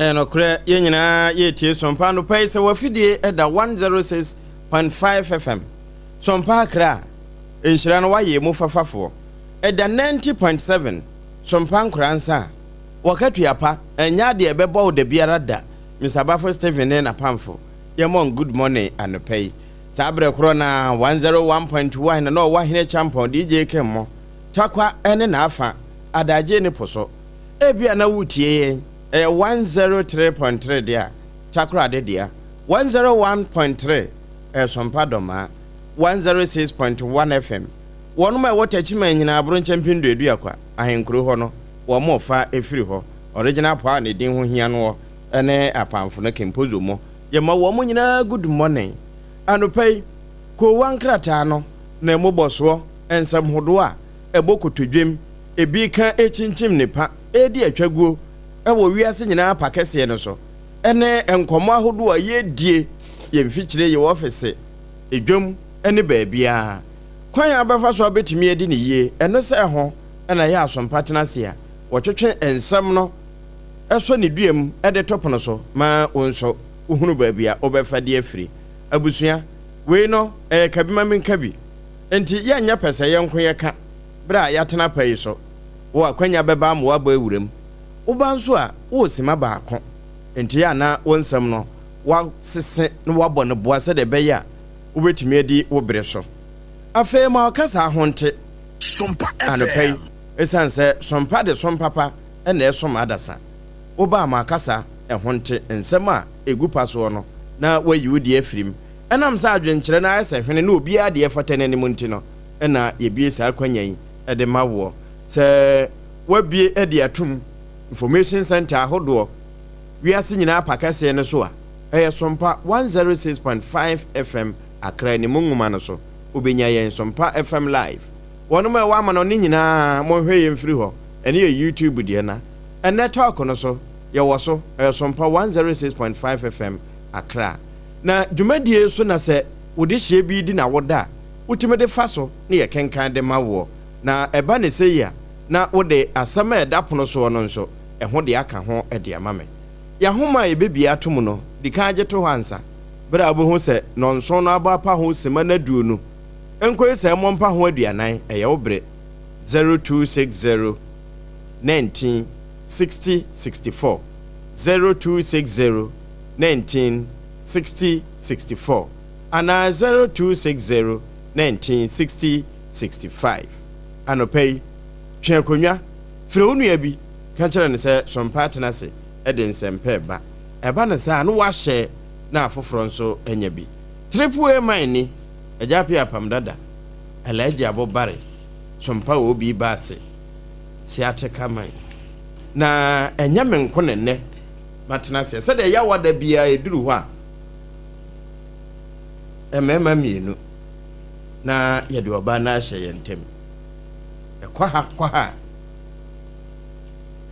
Ɛyɛ nokorɛ, yɛn nyinaa yɛretie Sompa anɔpa yi sɛ w'afidie da 106.5 FM. Sompa Accra, nhyira no wayɛ emu fafafoɔ. Ɛda 90.7 Sompa Nkoransa a, w'akatua pa ɛnyɛ adeɛ ɛbɛbɔ wo dabiara da. Mister Bafo Stephen ne n'apamfo, yɛmmɔ wɔn good morning anɔpa yi. Saa berɛ korɔ no ara, 101.1 na na ɔwɔ Ahene Kyampɔn, DJ Kemmo, Tarkwa ne n'afa, Adagye ne po so. Ebia na woretie yɛn, ɛyɛ 103.3 deɛ a, Takoradi dea, 101.3 ɛyɛ Sompa Dɔmaa, 106.1 FM, wɔnom a ɛwɔ Takyiman nyinaa Abronkyɛ Mpindu Aduakwa, Ahenkuro hɔ no, wɔn fa firi hɔ, Original Pɔ a ne din ho hia noɔ ne Apamfo no Kempozo mo, yɛma wɔn nyinaa good morning. Anɔpa yi, Koowa nkrataa no na mmobɔsoɔ, nsɛm hodoɔ a ɛbɔ kotodwem, ebi ka rekyinkyim nnepa, redi atwaguo wɔ wiase nyinaa pa kɛseɛ no so, ne nkɔmmɔ ahodoɔ a yɛredie, yɛn mfikyire, yɛn ɔfese, dwam ne baabiara. Kwan a wobɛfa so a wobɛtumi adi no yie, ɛno sɛ ɛho na ɛyɛ asompa tena ase a wɔtwetwe nsɛm no sɔ ne dua mu de to pono so ma wo nso wohunu baabi a wobɛfa de afiri. Abusua, wei no ɛyɛ ka-bi-ma-menka-bi, enti yɛnyɛ pɛsɛyɛ nko yɛka. Bere a yɛatena pa yi so, wo akwanya bɛba ama woabɔ awuram. Woba nso a, wowɔ simma baako. Enti yɛ a na wo nsɛm no woasese na woabɔ no boa sɛdeɛ ɛbɛyɛ a wobɛtumi adi wo bere so. Afei ma ɔkasa ho nte anɔpa yi, esiane sɛ sompa de som papa na ɛsom adasa. Woba a ma ɔkasa ho nte, nsɛm a ɛgu pa soɔ no na woayi wo deɛ afiri mu. Ɛnam sɛ adwenkyerɛ no ayɛ sɛ hwene na obiara deɛ fata n'anim nti no, na yɛbue saa akwanya yi de ma woɔ. Sɛ woabue de atom Information Centre ahodoɔ wiase nyinaa pa kɛseɛ no so a, ɛyɛ Sompa 106.5 FM Accra Animu Nwoma no so. Wobɛnya yɛn Sompa FM Live. Wɔnom a ɛwɔ amanɔne nyinaa monhwɛ yɛn mfiri hɔ. Ɛno yɛ YouTube deɛ na ɛnnɛ Talk no so yɛwɔ so, ɛyɛ Sompa 106.5 FM Accra. Na dwumadie so na sɛ wode hyeɛ bi di na woda a, wotumi de fa so ne yɛkenkan de ma woɔ. Na ɛba no sei a, na wode asɛm a ɛda pono soɔ no nso, ɛho deɛ aka ho de ama me. Yɛn ahoma a yɛbɛbue ato mu no, di kan gye to hɔ ansa. Berɛ a wobɛhu sɛ nnɔnson no abɔ apa ho simma no aduonu, nkɔyi sɛ ɛmmɔ mpa ho aduanan, ɛyɛ wo bere. 0260 19 60 64 0260 19 60 64. Anaa 0260 19 60 65. Anɔpa yi, twe akonnwa, frɛ wo nua bi, ka kyerɛ no sɛ Sompa atena ase de nsɛmpa reba. Ɛba no saa a, na woahyɛ na afoforɔ nso anya bi. Triple A man ni, Agya Appiah Apam Dada, Alhaji Abo Bare, Sompa OB Baase, Siatrika man. Na ɛnyɛ me nko na nnɛ matena aseɛ. Sɛdeɛ Yawa da biara ɛduru hɔ a, mmarima mmienu na yɛde ɔbaa no ahyɛ yɛn ntam. Ɛkɔ ha kɔ ha a,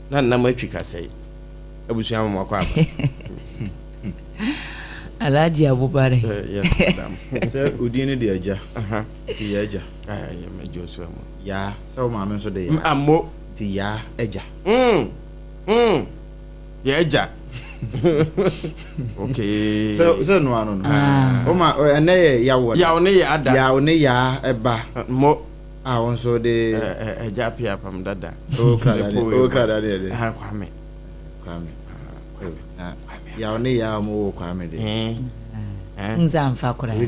na nnam atwi kasa yi. Abusua mama kɔ aba. Alhaji Abubare. Eh, yes, madam. Sɛ odin no de agya. Nti yɛ agya. Ah, yɛ ma Joshua mu. Yaa, sɛ wo maame nso de yaa. Ammo. Nti yaa agya. Mm. Mm. Yɛ agya. Okay. Sɛ sɛ no ano no. Ah. O ma ɛnɛ yɛ yawo. Yawo ne yɛ ada. Yawo ne yaa ɛba. Mo. A wɔn nso de. Ɛgya pia pam dada. O kra da o kra da de. Ah Kwame. Kwame. Kwame. Na yawo ne yaa wɔn wɔ Kwame de. Nza nfa kora. Ɛsɛ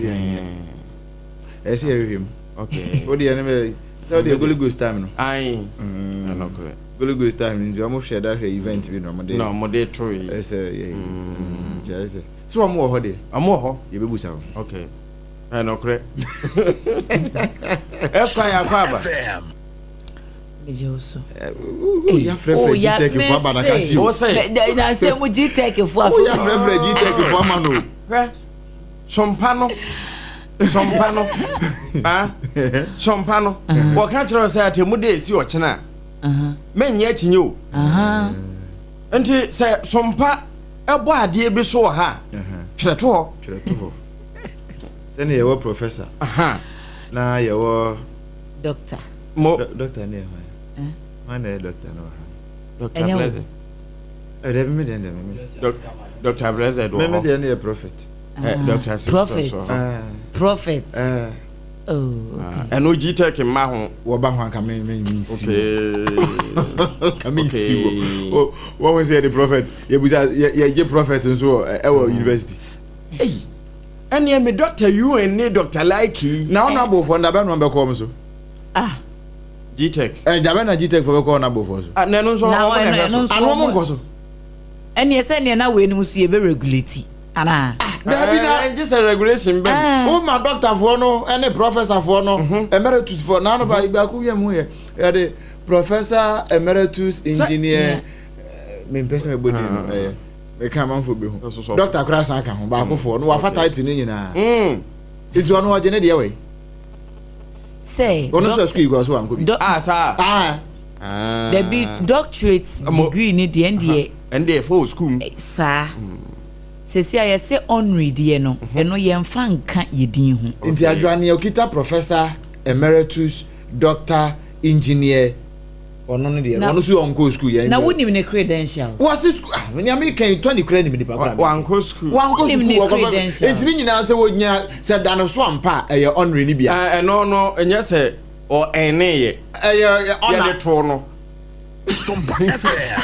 yɛ hwehwɛ mu. Okay. O deɛ ne bɛ sɛ o deɛ Holy Ghost time no. Ayi. Ɛno korɛ. Holy Ghost time nti wɔn hwɛ da hwɛ event bi na wɔn de. Na wɔn de to yi. Ɛsɛ yɛ nti ɛsɛ. So wɔn wɔ hɔ deɛ. Wɔn wɔ hɔ. Yɛ bɛ busa wɔn. Okay. Ɛno korɛ. Ɛsɔ yɛ akɔ aba. Megye wo so. Ya frɛfrɛ GTEC fo aba na ka si o. Wo sɛ. Na sɛ mu GTEC fo afo. Ya frɛfrɛ GTEC fo ama no. Hwɛ. Sompa no. Sompa no. Ah. Sompa no. Wɔka kyerɛ wo sɛ atemu de esi ɔkyena a. Menyɛ akyinnye o. Nti sɛ sompa ɛbɔ adeɛ bi so wɔ ha a, twerɛ to hɔ. Twerɛ to hɔ. Sɛnea yɛwɔ professor. Na yɛwɔ. Doctor. Mo. Doctor ne yɛ hwan? Hwan na ɛyɛ doctor no wɔ ha? Doctor Blessing. Ɛdɛ mi deɛ deɛ mi. Dr. Blessed wɔ hɔ. Mi deɛ ne yɛ prophet. Dr. Sisters wɔ hɔ. Prophet. Ɛno GTEC mma ho. Wɔba ho anka mi mi mi nsi wo. Ka mi nsi wo. Wɔn sɛ yɛ de prophet yɛ busa yɛ yɛ gye prophet nso wɔ ɛwɔ university. Eyi ɛnneɛ mi Dr. UN ne Dr. Laiki. Na ɔno abofo ndabɛ no bɛkɔ wɔn so. Ah. GTEC. Ɛ ndabɛ na GTEC fo bɛkɔ ɔno abofo so. Ah, na ɛno nso wɔn na ɛhwɛ so. Ano wɔn nkɔ so. Ɛnneɛ sɛ ɛnneɛ na wei no nso yɛ bɛ regulate anaa. Dabi na gye sɛ regulation bɛm. Wo ma doctorfoɔ no ne professorfoɔ no emeritusfoɔ na ano ba baako yɛ mu yɛ yɛde professor emeritus engineer mempɛ sɛ mɛbɔ din no ɛyɛ meka amanfoɔ bi ho doctor koraa san ka ho baakofoɔ no wafa title no nyinaa nti ɔno ɔgye ne deɛ wei sɛ ɔno nso sukuu yi kɔ so wankɔ bi ah saa ah dabi doctorate degree ni deɛ ndeɛ ɛndeɛ fo wɔ sukuu mu saa sɛsi a yɛsɛ honorary deɛ no ɛno yɛmfa nka yɛ din ho. Nti adwoa nea okita professor emeritus doctor engineer ɔno no deɛ ɔno so ɔnkɔ sukuu yɛn. Na wonim ne credentials. Wɔsi sukuu ah nea mi kan tɔ ne kura nim nipa kura. Wankɔ sukuu. Wankɔ sukuu wɔkɔ fɛ nti ne nyinaa sɛ wonya sɛ da no so ampa a ɛyɛ honorary ni bia. Ɛno no ɛnyɛ sɛ ɔ ɛne yɛ. Ɛyɛ ɔna. Yɛde too no. Sompa FM.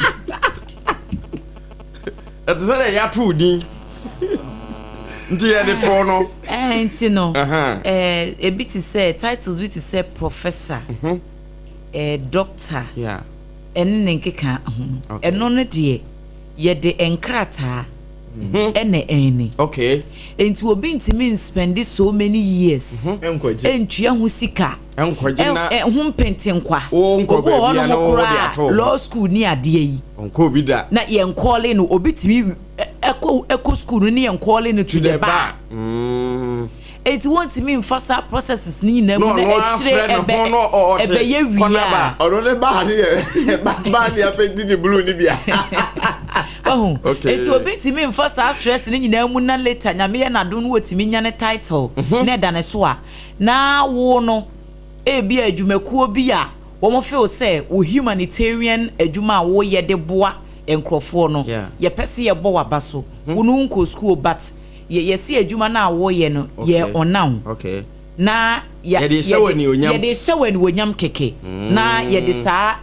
Ɛte sɛ dɛ yɛato wo din nti yɛde too no. Ɛɛ nti no ɛɛ ebi te sɛ titles bi te sɛ professor, ɛɛ doctor, ɛne ne nkeka ho no ɛno no deɛ yɛde nkrataa ɛna ɛni. Okay. Nti obi ntumi nspend so many years. Ntua ho sika. Nkɔgye na ho mpentenkwa. Wo nkɔ Obi wɔ baabi a hɔnom na wo de koraa ato ho. law school ni adeɛ yi. Ɔnkɔ obi da. Na yɛn kɔɔle no obi tumi ɛkɔ ɛkɔ school no ne yɛn kɔɔle no to the bar. Eti wɔntumi nfa saa processes ni nyinaa mu Na na ɔno akyire afrɛ ne ɛbɛ ho na ɔte ɛbɛyɛ wie corner a. bar. Ɔno ne baa ne yɛ baa ne apɛnti ne blue ne bia. Wahu. Okay. Eti obi ntumi nfa saa stress ne nyinaa mu na later nyame yɛ n'adom no wɔtumi nya ne title na ɛda ne so a na wo no ebi adwumakuo bi a wɔn feel sɛ wo humanitarian adwuma a woyɛ de boa nkurɔfoɔ no yɛpɛ sɛ yɛbɔ waba so wo no nkɔ school but yɛ yɛsi adwuma no a woyɛ no yɛ ɔnam Okay. na Yɛde hyɛ wɔ anuonyam. yɛde hyɛ wɔ anuonyam kɛkɛ na yɛde saa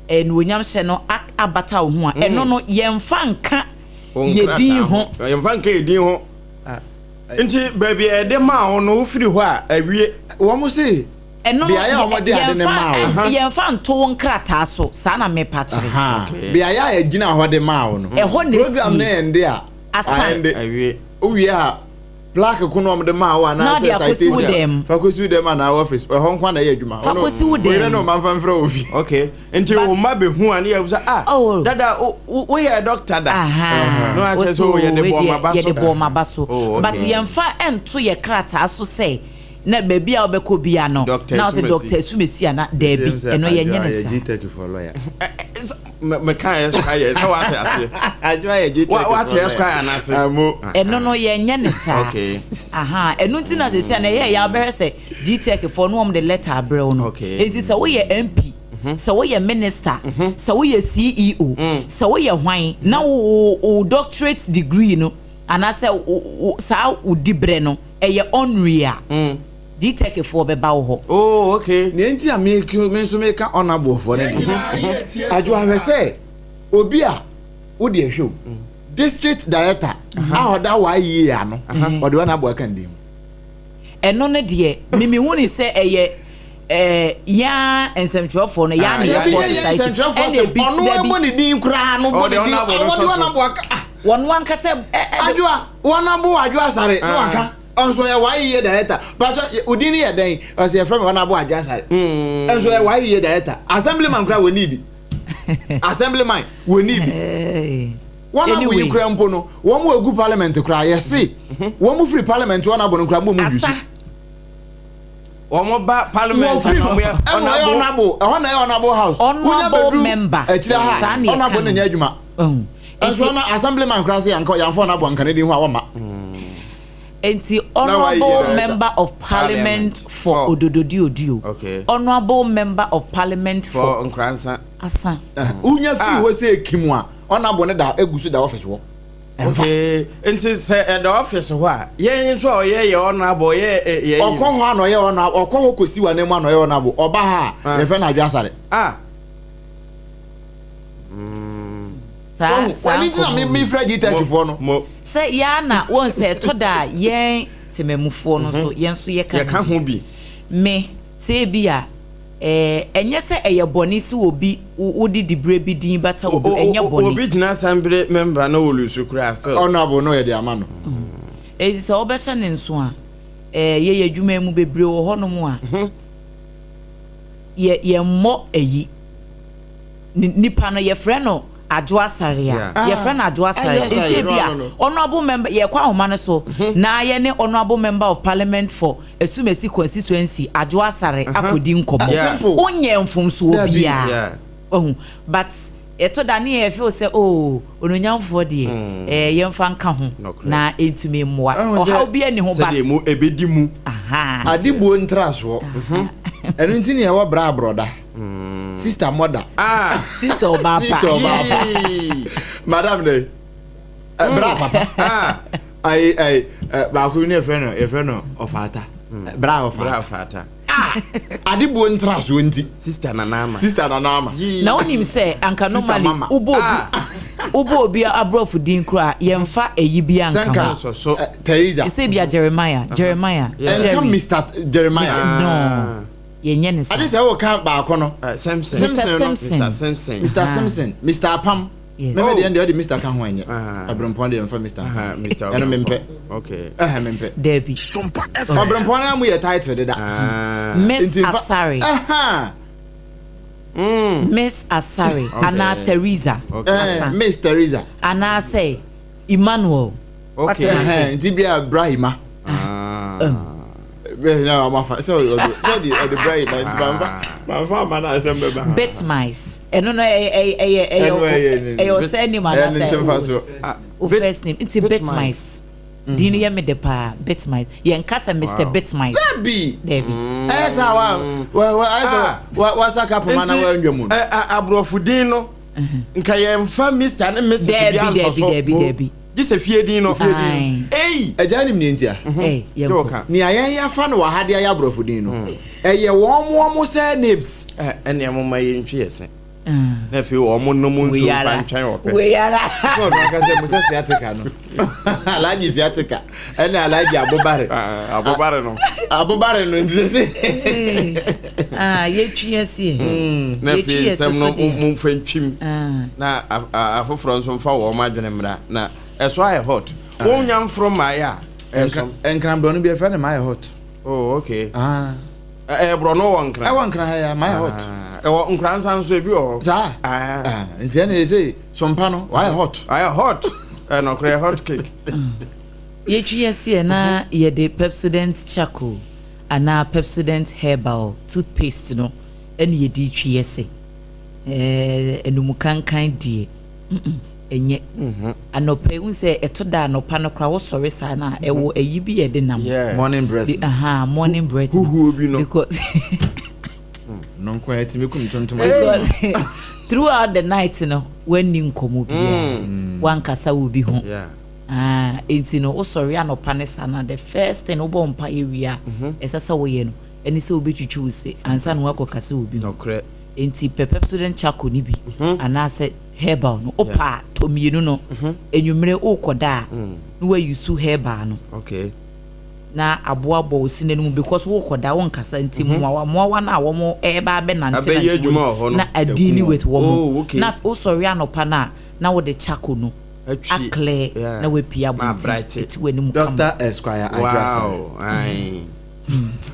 anuonyam hyɛ no abata wo ho a ɛno no yɛmfa nka Wo yɛ din nkrataa ho. Yɛmfa nka yɛ din ho. Nti baabi a yɛde maa wo no wofiri hɔ a awie. Wɔn se ɛno no beaeɛ a wɔde ade ne maa wo. yɛmfa nto wo nkrataa so saa na mepa kyerɛ. Beaeɛ a yɛgyina hɔ de maa wo no. Ɛhɔ na Program esie. no ɛnde a. Asa. Ɛnde. Awie. Wowie a plaque ko na wɔde maa wo Na anaasɛ ɔde akɔsi wo citation. dɛm. Fa kɔsi wo dɛm anaa office. Ɛhɔ nko na ɛyɛ adwuma. Fa kɔsi wo dɛm. Oyere ne ɔma mfa mfrɛ wo fie. Okay. Nti wo mma bɛhu a ne yɛ sɛ ah Oh. dada woyɛ doctor da. Aha. Na wakyerɛ sɛ Wosi oh, yɛde wei bɔɔ deɛ, m'aba so. yɛde bɔɔ m'aba so. Oh, okay. But yɛmfa ɛnto yɛ krataa so sɛ na baabi a wobɛkɔ bia no Doctor na wosɛ Asumasi. Doctor Asumasi ana daabi ɛno yɛnyɛ ne saa. GTEC for lawyer. Meka Esquire sɛ wate aseɛ. Adwoa yɛ GTEC for Wate lawyer. Esquire anaase. Amo. Ɛno no yɛnyɛ ne saa. Okay. Aha ɛno nti na sɛsi a na ɛyɛ yɛ abɛhwɛ sɛ GTEC foɔ no wɔn de letter abrɛ wo no. Okay. Enti sɛ woyɛ MP sɛ woyɛ minister sɛ woyɛ CEO sɛ woyɛ hwan na wo wo doctorate degree no anaasɛ wo saa wo dibrɛ no ɛyɛ honorary a GTEC foɔ bɛba wo hɔ. Oh, okay. Nea nti a me nso meka honorable foɔ no deɛ. Adwoa hwɛ sɛ obi a wode ahwɛ o district director a ɔda YEA ano ɔde honorable aka ne din ho. Ɛno no deɛ mimi hu ni sɛ ɛyɛ yaa nsɛmtwerɛfoɔ no yaa ne Ebi yɛ yɛ kɔɔ nsɛntwerɛfoɔ ɛna sɛm ebi ɔno dabi ɛbɔ ne din koraa no bɔ ne Ɔde din honorable no ɔde sɔ so. honorable aka ah wɔn ankasa Adwoa honorable Adwoa Asare ne waka ɔnso yɛ YEA director patro odin ne yɛ dɛn ɔsɛ yɛfrɛ me honorable Adwoa Asare ɛnso yɛ YEA director assemblyman koraa wɔ ni bi assemblyman wɔ ni bi wɔn abo yi koraa mpo no wɔn mu egu parliament koraa yɛse wɔn mu firi parliament wɔn abo no koraa mo mu Asa. yusu Wɔn ba parliament wɔn firi na wɔn yɛ ɛna ɔyɛ honorable ɛhɔ na ɛyɛ honorable house Honorable Wonya bɛduru member. akyire ha Saa na yɛka honorable no. ne nyɛ adwuma ɛnso ɔno assemblyman koraa se yanka yanfa honorable nka ne din ho a wɔma Enti Na wayɛ honorable director. member of parliament Parliament for for- Odododiodio. Okay. Honorable member of parliament for for Nkoransa. Asa. wonya firi hɔ sɛ ekim a Honorable ne da egu so da office hɔ. Ɛmfa. Okay, nti sɛ ɛda office hɔ a, yɛn nso a ɔyɛ yɛ honorable, ɔyɛ yɛ. Ɔkɔ hɔ a na ɔyɛ honorable, ɔkɔ hɔ kɔsi wa mu a na ɔyɛ honorable, ɔba ha a yɛfrɛ no Adwo Asare. Ah. Saa saa Wani nti na nkɔmmɔ wei. mefrɛ GTEC foɔ no. Mo. Sɛ yɛa na wɔn sɛ ɛtɔ da a, yɛn temamufoɔ no nso, yɛn nso yɛka Yɛka ho bi. Me sɛ ebi a, ɛnyɛ sɛ ɛyɛ bɔne sɛ obi wode diberɛ bi din bata obi, ɛnyɛ bɔne. Obi gyina assembly member na ɔlusu koraa still. Honorable no yɛde ama no. Enti sɛ wobɛhyɛ ne nso a, yɛyɛ adwuma mu bebree wɔ hɔnom a, yɛ yɛmmɔ ayi. Nipa no yɛfrɛ no Adwo Asare a, yɛfrɛ no Adwo Asare. Nti ebi a, honorable member, yɛkɔ ahoma no so, na yɛne honorable member of parliament for Asumasi constituency, Adwo Asare, akɔdi nkɔmmɔ. Wonyɛ mfomsoɔ biara. Wahu? But ɛtɔ da ne yɛ feel sɛ, oh, ononyamfoɔ deɛ, yɛmfa nka ho na ɛntumi mmoa. Ɔhaw bi ani ho, but. Sɛdeɛ mu ɛbɛdi mu. Adebuo ntrasoɔ. Ɛno nti ne yɛwɔ bra aborɔda. Sister mother. Ah. Sister ɔbaapa. Sister ɔbaapa. Madam de. Bra papa. Ah. Ayi ayi baako bi ne yɛfrɛ no ɔfaata. Bra ɔfaata. Bra ɔfaata. Ah. Adebuo ntrasoɔ nti. Sister Nanama. Sister Nanama. Na wonim sɛ anka normally wobɔ obi aborɔfo din koraa, yɛmfa eyi bi anka ho. ho. Teresa. Sɛ bia Jeremiah. Jeremiah. Ɛnka Mr. Jeremiah. No. Yɛnyɛ ne saa. Ade sɛ wɔka baako no. Simpson. Mr. Simpson. Mr. Simpson. Mr. Simpson. Mr. Apam. Yes. Mɛmɛ deɛ deɛ ɔde Mr. ka ho ɛnyɛ. Ɔbrɛmpɔn deɛ mfa Mr. Mr. Ɛno mempɛ. Okay. Ɛhɛ mempɛ. Dabi. Ɔbrɛmpɔn no mu yɛ title deda. Miss Asare. Miss Asare. Anaa Teresa. Okay. Miss Teresa. Anaasɛ Emmanuel. Okay. Nti bia Brahima. Bitmice. Ɛno no ɛyɛ ɔsɛ name anaasɛ o first name nti Bitmice. Din no yɛ me de paa, Bitmice. Yɛn kasa Mr. Bitmice. Dabi. Dabi. Ɛyɛ sɛ wa wa ayɛ sɛ wa wasa kapoma na wa ndwa mu. Aborɔfo din no nka yɛn fa Mr ne Mrs bi antɔ so. Dabi dabi dabi. Gye sɛ fie din no. Eyi. Ɛgya nim ne ntia. Nea yɛn yɛfa no wɔ ha de ayɛ aborɔfo din no, ɛyɛ wɔn wɔn sɛ names. Ɛnea mo ma yɛn ntwi yɛ se. Na afei wɔn nom nsuo nfa ntwɛn ɔpɛ. Wei ara. Sɛ ɔno ankasa mu sɛ sciatica no. Alhaji sciatica ɛne Alhaji abobare. Abobare no. Abobare no nti sɛ. Ah, yɛtwi aseɛ. Na afei nsɛm no mo mfa ntwim. Na afoforɔ nso mfa wɔn adwene mmra. Na ɛso ayɛ hot. Wɔn nya mforo mmaeɛ a. Ɛsom. Nkran borɔno bi ɛfrɛ no mayɛ hot. Oh, okay. Ah. Ɛyɛ borɔno wɔ Nkran. Ɛwɔ Nkran ha ya, mayɛ hot. Ɛwɔ Nkran nsa nso ebi wɔ hɔ. Saa. Nti ɛna yɛ sɛ sompa no wayɛ hot. Wayɛ hot. Ɛnɔkorɛ hot cake. Yɛtwi aseɛ na yɛde Pepsodent charcoal anaa Pepsodent herbal toothpaste no ɛna yɛde twi ase. Ɛnum kankan deɛ ɛnyɛ. Anɔpa yi sɛ ɛtɔ da anɔpa no koraa wosɔre saa na ɛwɔ ayi bi yɛde nam. Morning breath. Aha, morning breath. Huhuo bi no. Because no nko a ɛtumi kum tontom. Because throughout the night no wanni nkɔmmɔ biara. Wankasa wɔ bi ho. Ah, enti no wosɔre anɔpa ne saa na the first thing wobɔ mpa yɛ wie a ɛsɛ sɛ woyɛ no ɛne sɛ wobɛtwitwi wo se ansa na woakɔ kasa wɔ bi ho. Enti pɛ Pepsodent charcoal ni bi anaasɛ herbal no wopa a tɔ mmienu no enwummere wokɔda a na wayi su herbal no. Okay. Na aboabɔ wo sine no mu because wokɔda wonkasa nti mmoawa mmoawa no a wɔn ɛreba abɛnante Abɛyɛ adwuma wɔ hɔ no. na adeal with wɔn. Oh, okay. Na wosɔre anɔpa no a na wode charcoal no Atwi. aclear na wapue Ma abɔnten bright. ɛti w'anim kama. Dr. Esquire Adwo Wow. Aye.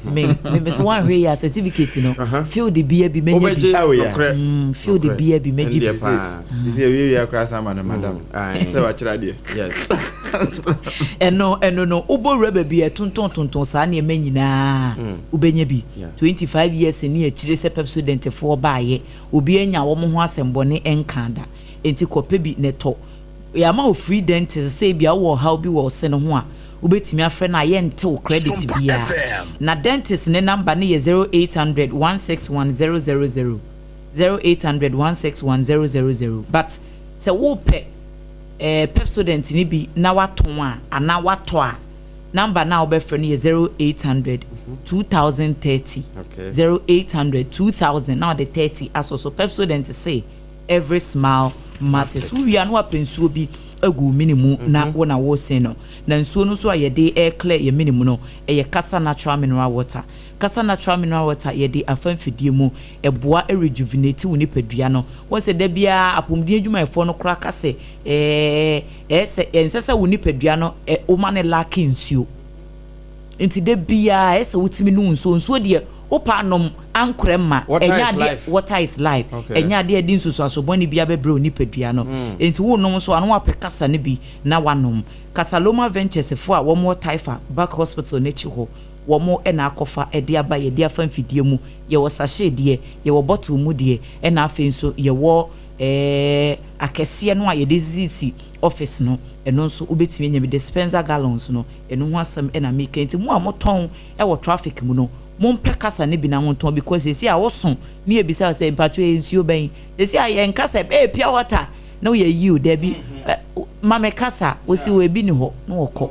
Me so wanhwɛ yi a certificate no field bia bi menya bi. Wobɛgye Oh, yeah. nokorɛ. Field Nokorɛ. bia bi mɛgye Ɛndeɛ bi. paa. Sɛ ewie wie akora san ma no madam. Aye. Sɛ wakyerɛ adeɛ. Yes. Ɛno no wobɔ wura baabi a ɛtontɔn tontɔn saa nneɛma nyinaa wobɛnya bi. 25 years ni akyire sɛ Pepsodent foɔ baayɛ obi anya wɔn ho asɛmbɔne nka da nti kɔpɛ bi ne tɔ. Yɛama wo free dentist sɛ ebia wowɔ ɔhaw bi wɔ wo se no ho a wobɛtumi afrɛ no a yɛnte wo credit Sompa biara. FM. Na dentist ne number ne yɛ 0800 161 000, 0800 161 000, but Sɛ wopɛ Pepsodent no bi na watɔn a anaa watɔ a, number no a wobɛfrɛ no yɛ 0800 2030. 0800 2000 na wɔde 30 asɔ so. Pepsodent se every smile matters. Wowie a na wapɛ nsuo bi agu wo mene mu na wo na wosen no. Na nsuo no nso a yɛde ɛreclear yɛn mene mu no, ɛyɛ Kasa Natural Mineral Water. Kasa Natural Mineral Water yɛde afa mfidie mu, ɛboa rejuvenate wo nipadua no. Wohu sɛ da biara apɔmuden adwumayɛfoɔ no koraa ka sɛ ɛɛ ɛyɛ sɛ ɛnsɛ sɛ wo nipadua no ɛ woma no lack nsuo. Nti da biara ɛyɛ sɛ wotumi nom nsuo. Nsuo deɛ wopɛ anom ankorɛ mma. Water Ɛnyɛ is adeɛ life. water is life. Ɛnyɛ adeɛ a ɛde nsunsuanso bɔne biara bɛbrɛ wo nipadua no. Nti wonom nso a na woapɛ kasa no bi na woanom. Kasaloma Ventures foɔ a wɔn wɔ Taifa Back Hospital no akyi hɔ, wɔn na akɔfa de aba, yɛde afa mfidie mu. Yɛwɔ sachet deɛ, yɛwɔ bottle mu deɛ, ɛna afei nso yɛwɔ ɛɛ akɛseɛ no a yɛde sisi office no, ɛno nso wobɛtumi anya bi. Dispenser gallons no, ɛno ho asɛm ɛna meka. Nti mo a motɔn ɛwɔ traffic mu no, mompɛ kasa no bi na montɔn, because seesei a woso ne yɛbisa wo sɛ mpatwo ɛyɛ nsuo bɛn, seesei a yɛnka sɛ ɛyɛ pure water na woyɛ yiw, dabi, ma me kasa, wosi wɔ ebi ni hɔ na wɔkɔ.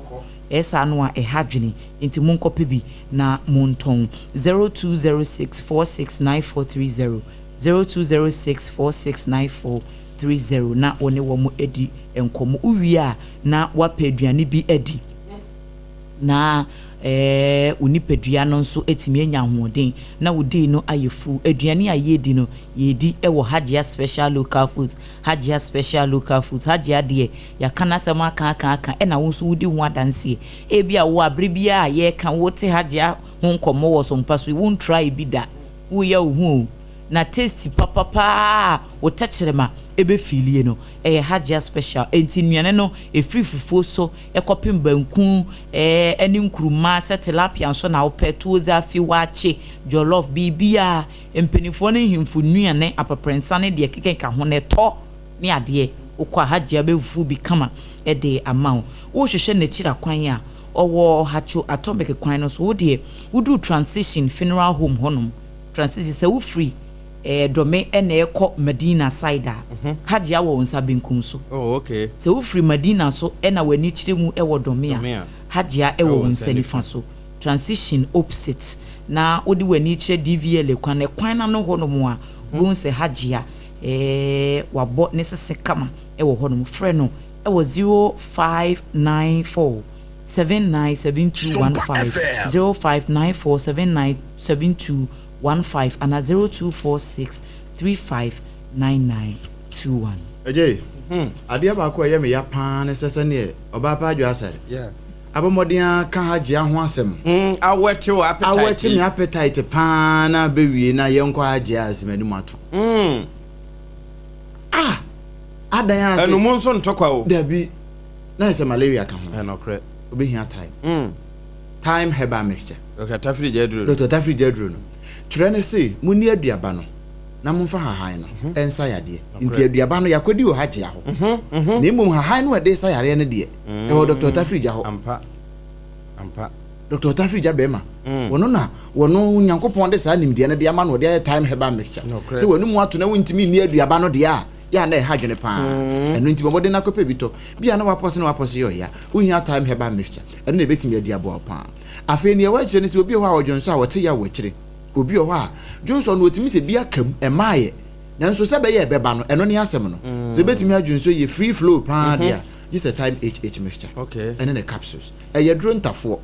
Ɛyɛ saa no a ɛha dwene, nti monkɔpɛ bi na montɔn. 0206 469430, 0206 469430 na wo ne wɔn adi nkɔmmɔ. Wowie a na woapɛ aduane bi adi na wo nipadua no nso atumi anya ahoɔden na wo day no ayɛ full. Aduane a yɛredi no, yɛredi wɔ Hajia Special Local Foods. Hajia Special Local Foods, Hajia deɛ yɛaka n'asɛm aka aka aka, ɛna wo nso wodi ho adanseɛ. Ebi a wo abere biara a yɛreka wote Hajia ho nkɔmmɔ wɔ Sompa so yi, wontry bi da. Woyɛ wo ho o. Na tasty papapaa a wo tɛkyerɛma ɛbɛfiilie no, ɛyɛ Hajia Special. Enti nnuane no, ɛfiri fufuo so ɛkɔpem banku ɛne nkuruma, sɛ tilapia nso na wopɛ, tuo zaafi, waakye, jollof, biribiara. Mpanimfoɔ ne nhemfo nnuane, aprɛprɛnsa ne deɛ kekeka ho no, ɛtɔ ne adeɛ. Wokɔ a Hajia bɛfufu bi kama de ama wo. Wohwehwɛ n'akyiri akwan a, ɔwɔ Hatcho Atomic kwan no so. Wo deɛ, woduru Transition Funeral Home hɔnom, Transition, sɛ wofiri Dome na ɛrekɔ Madina side a, Hajia wɔ wo nsa benkum so. Oh, okay. Sɛ wofiri Madina so na w'ani kyerɛ mu wɔ Dome a, Dome a, Hajia wɔ wo nsa nifa so. Transition opposite na wode w'ani kyerɛ DVLA kwan no, kwan no ano hɔnom a, wobɛhu sɛ Hajia wabɔ ne sese kama wɔ hɔnom. Frɛ no wɔ 0594 797215, 0594 797215 anaa 0246 359921. Agyei, adeɛ baako a ɛyɛ me ya paa ne sɛ sɛdeɛ ɔbaa pa adwo asare abɔ mmɔden ara ka Hajia ho asɛm. Awɛte wo appetite. Awɛte me appetite paa na bɛwie na yɛnkɔ Hajia ase m'anim ato. Ah! Adan ase. Ɛno mu nso ntɔkwa o. Dabi, na yɛ sɛ malaria ka ho. Ɛnɔkorɛ. Obɛhia thyme. Thyme herbal mixture. Dr. Tafiri gya aduro no. Dr. Tafiri gya aduro no. Twerɛ ne se, monni aduaba no na momfa hahan no nsa yadeɛ. Nti aduaba no yɛakɔdi wɔ Hajia hɔ. Na mmom hahan no a ɛde sa yareɛ no deɛ, ɛwɔ Dr. Tafiri gya hɔ. Ampa. Ampa. Dr. Tafiri gya bɛrima. Wɔno na wɔno Nyankopɔn de saa nimdeɛ no de ama no, ɔde ayɛ thyme herbal mixture. Sɛ wɔn mu ato na wontumi nni aduaba no deɛ a, yɛ a na ɛha adwene paa. Ɛno nti bɔ mmɔden na kɔpɛ bi tɔ. Bi a na wapɔse na wapɔse yɛ ɔya. Wohia thyme herbal mixture. Ɛno na ɛbɛtumi adi aboa wo paa. Afei nea ɛwɔ akyire ne sɛ obi wɔ hɔ a ɔdwonsɔ a ɔte yaw wɔ akyire. Obi wɔ hɔ a dwonsɔ no ɔtumi sɛ bi aka mu, ɛmmaeɛ. Nanso sɛ ɛbɛyɛ a ɛbɛba no, ɛno ne asɛm no. Sɛ ɛbɛtumi adwonsɔ yie, free flow paa deɛ a, gye sɛ thyme HH mixture ɛne ne capsules. Ɛyɛ aduro ntafoɔ.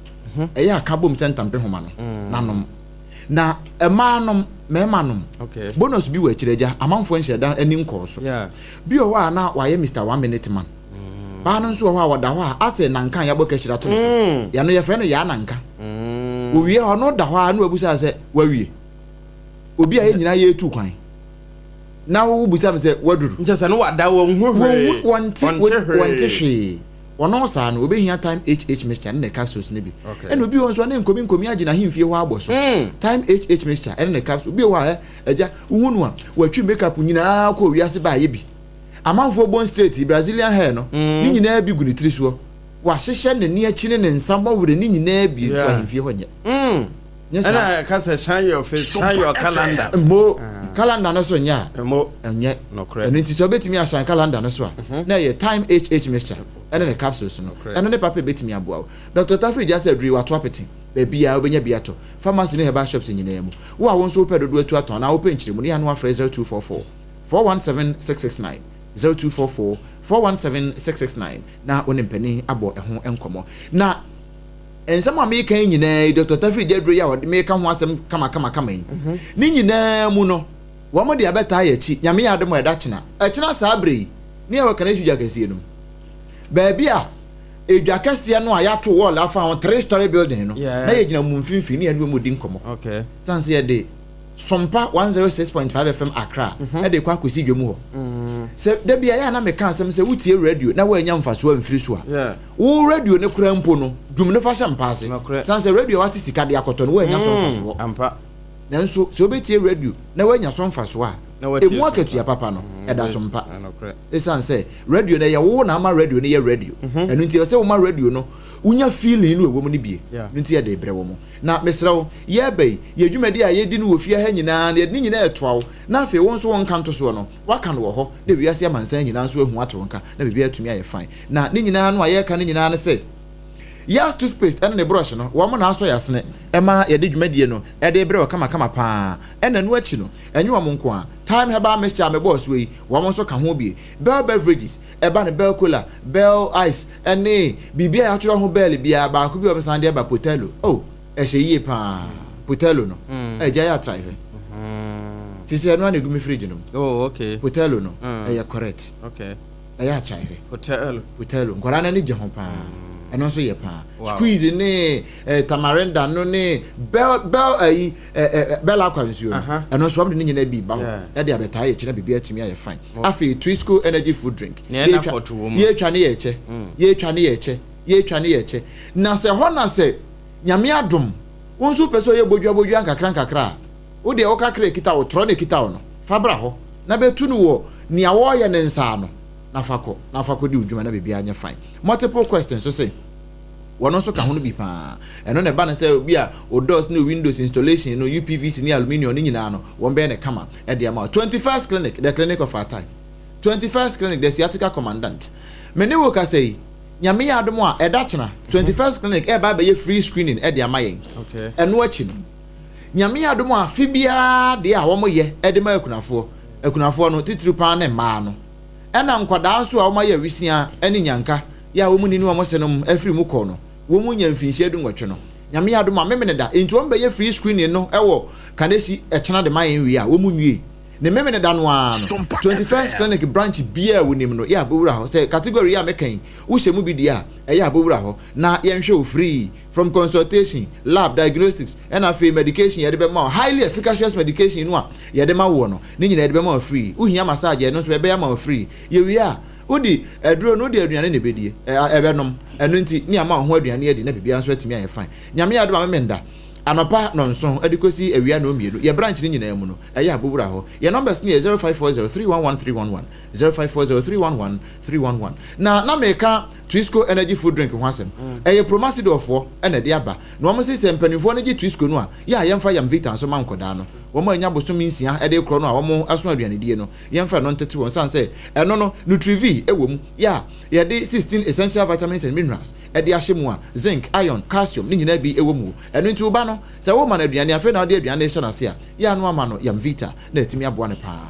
Ɛyɛ a ka bom sɛ ntampe homa no na nom. Na mmaa nom, mmarima nom. Bonus bi wɔ akyire agya, amanfoɔ nhyɛ da ani nkɔɔ so. Bi wɔ hɔ a na wayɛ Mister One Minute Man. Baa no nso wɔ hɔ a wɔda hɔ a asɛ nanka a yɛabɔ kahyire ato no so. Yɛno yɛfrɛ no yaa nanka. Owie a ɔno da hɔ a na wabusa sɛ wawie. Obi a yɛn nyinaa yɛretu kwan na wobusa me sɛ waduru. Nkyɛ sɛ no wada wɔn ho hwee. Wɔnte wɔnte hwee. Ɔno saa no obehia thyme HH mixture ne ne capsules no bi. Ɛna obi wɔ nso a ne nkomi nkomi agye n'ahemfie hɔ abɔ so. Thyme HH mixture ɛne ne capsule. Obi wɔ hɔ a agya wohu no a watwi makeup nyinaa kɔ wiase ba ayɛ bi. Amanfoɔ bone straight, Brazilian hair no, ne nyinaa bi gu ne tiri soɔ. Wahyehyɛ n'ani akyi ne ne nsa bɔwere ne nyinaa bi nso ahemfie hɔ nyɛ. Nyɛ saa. Ɛna ɛka sɛ shine your face, shine your calendar. Mo. Calendar no so nyɛ a, ɛnyɛ. Ɛno nti sɛ wobɛtumi ahyɛn calendar no so a, na ɛyɛ Time HH mixture ɛne ne capsules no. Ɛno ne papa ɛbɛtumi aboa wo. Dr. Tafiri gya sɛ aduru yi wato apete. Baabiara wobɛnya bi atɔ. Pharmacy ne herbal shops nyinaa mu. Wo a wo nso wopɛ dodoɔ atu atɔn anaa wopɛ nkyerɛmu no, yɛ a na woafrɛ 0244 417 669, 0244 417 669 na wo ne mpanin abɔ ɛho nkɔmmɔ. Na nsɛm a meka yi nyinaa yi, Dr. Tafiri gya aduro yi a wɔde meka ho asɛm kamakamakama yi, ne nyinaa mu no, wɔn de abɛtaa yɛ akyi. Nyame yɛ adom a ɛda kyena. Ɛkyena saa berɛ yi, ne yɛwɔ Kanehyi dwa kɛseɛ no mu. Baabi a edwa kɛseɛ no a yɛato wall afa ho, 3 story building no, na yɛgyina mu mfimfini ne yɛne wɔn di nkɔmmɔ. San sɛ yɛde Sompa 106.5 FM Accra ɛde kɔ akɔsi dwam hɔ. Sɛ dabi a yɛ a na meka asɛm sɛ wotie radio na woanya mfasoɔ amfiri so a, wo radio ne kora mpo no, dum no fa hyɛ mpa ase. San sɛ radio a wate sika de akɔtɔ no, woanya so mfasoɔ. Nanso sɛ wobɛtie radio na woanya so mfasoɔ a, ɛmu akatua papa no ɛda so mpa. Ɛsiane sɛ radio no, ɛyɛ wo na ama radio no yɛ radio. Ɛno nti ɛwɔ sɛ woma radio no wonya feeling no ɛwɔ mu no bie. No nti yɛde brɛ wɔ mo. Na mesrɛ wo, yɛreba yi, yɛ dwumadi a yɛdi no wɔ fie ha nyinaa no, yɛde ne nyinaa ɛtoa wo. Na afei wo nso wo nka ntosoɔ no, woaka no wɔ hɔ, na wiase amansan nyinaa nso ahu ate wo nka, na biribiara atumi ayɛ fine. Na ne nyinaa no a yɛreka no nyinaa ne sɛ, Yas toothpaste ɛne ne brush no, wɔn na asɔ yasene ɛma yɛde dwumadie no ɛde brɛ wɔ kamakama paa. Ɛna ɛno akyi no, ɛnyɛ wɔn nko a, Thyme Herbal Mixture a mebɔɔ soɔ yi, wɔn nso ka ho bie. Bell Beverages, ɛba no Bell Cola, Bell Ice, ɛne biribi a yɛatwerɛ ho Bell biara, baako bi a wɔbɛsan de aba Portello. Oh, ɛhyɛ yie paa. Portello no, ɛgya yɛ atrae hwɛ. Sisi ɛno ana egu mi fridge no mu. Oh, okay. Portello no, ɛyɛ correct. Ɛyɛ atrae hwɛ. Portello. Portello, nkwadaa no ani gye ho paa. Ɛno nso yɛ paa. Squeeze ne tamarinda no ne Bell Bell ayi Bell Aqua nsuo no. Ɛno nso wɔn de ne nyinaa bi ba hɔ. Ɛde abɛtaa yɛ kyerɛ biribi atumi ayɛ fine. Afei Twisco energy food drink. Yɛtwa ne yɛ kyɛ. Yɛtwa ne yɛ kyɛ. Yɛtwa ne yɛ kyɛ. Na sɛ hɔ na sɛ Nyame adom wo nso pɛ sɛ ɔyɛ bodua bodua nkakra nkakra a, wo deɛ wo kakra ekita wo torɔ na ekita wo no, fa bra hɔ na bɛtu no wɔ nea wɔreyɛ ne nsa ano na fa kɔ na fa kɔdi wo dwuma na biribiara nyɛ fine. Multiple Quest nso se wɔn nso ka ho no bi paa. Ɛno na ɛba no sɛ obi a o doors ne o windows installation no, UPVC ne aluminium ne nyinaa no, wɔn bɛyɛ ne kama ɛde ama wo. 21st Clinic, the clinic of our time. 21st Clinic, the sciatica commandant. Me ne wo kasa yi, Nyame yɛ adom a, ɛda kyena 21st Clinic ɛba abɛyɛ free screening ɛde ama yɛn. Ɛno akyi no, Nyame yɛ adom a, afe biara deɛ a wɔn yɛ ɛde ma akunafoɔ, akunafoɔ no titiri paa ne mmaa no, ɛna nkwadaa nso a wɔn ayɛ awisia ne nyanka yɛ a wɔn ni ne wɔn senom afiri mu kɔ no, wɔn nya mfinhyia 18 no, Nyame yɛ adom a, memene da nti wɔn bɛyɛ free screening no ɛwɔ Kaneshie ɛkyena de ma yɛn wie a wɔn nwie ne memene da no ara no, 21st Clinic branch biara a wonim no, yɛ abɔwura hɔ. Sɛ category yi a meka yi wohyɛ mu bi deɛ a, ɛyɛ abɔwura hɔ na yɛnhwɛ wo free, from consultation, lab, diagnostics, ɛna afei medication yɛde bɛma wo, highly efficacious medication no a yɛde ma woɔ no, ne nyinaa yɛde bɛma wo free. Wohia massage, ɛno nso yɛbɛyɛ ama wo free. Yɛwie a, wode aduro no, wode aduane na ɛbɛdie, ɛbɛnom. Ɛno nti ne ama wo ho aduane adi na biribiara nso atumi ayɛ fine. Nyame adom a, memenda anɔpa 7 de kɔsi awia 2, yɛ branch no nyinaa mu no, ɛyɛ abɔwura hɔ. Yɛ numbers no yɛ 0540 311 311, 0540 311 311. Na meka Twisco energy food drink ho asɛm. Ɛyɛ Promasidorfoɔ ɛna ɛde aba na wɔn se sɛ mpanimfoɔ no gye Twisco no a, yɛ a yɛmfa Yam Vita nso ma nkɔdaa no, wɔn a anya bosome 6 ɛde korɔ no a wɔn aso aduanedie no, yɛmfa ɛno ntete wɔn, san sɛ ɛno no Nutrivi ɛwɔ mu, yɛ a yɛde 16 essential vitamins and minerals ɛde ahyɛ mu a zinc, iron, calcium ne nyinaa bi ɛwɔ mu. Ɛno nti wo ba no, sɛ woma no aduane afei na wode aduane hyɛ n'ase a, yɛ ano ama no Yam Vita na ɛtumi aboa no paa.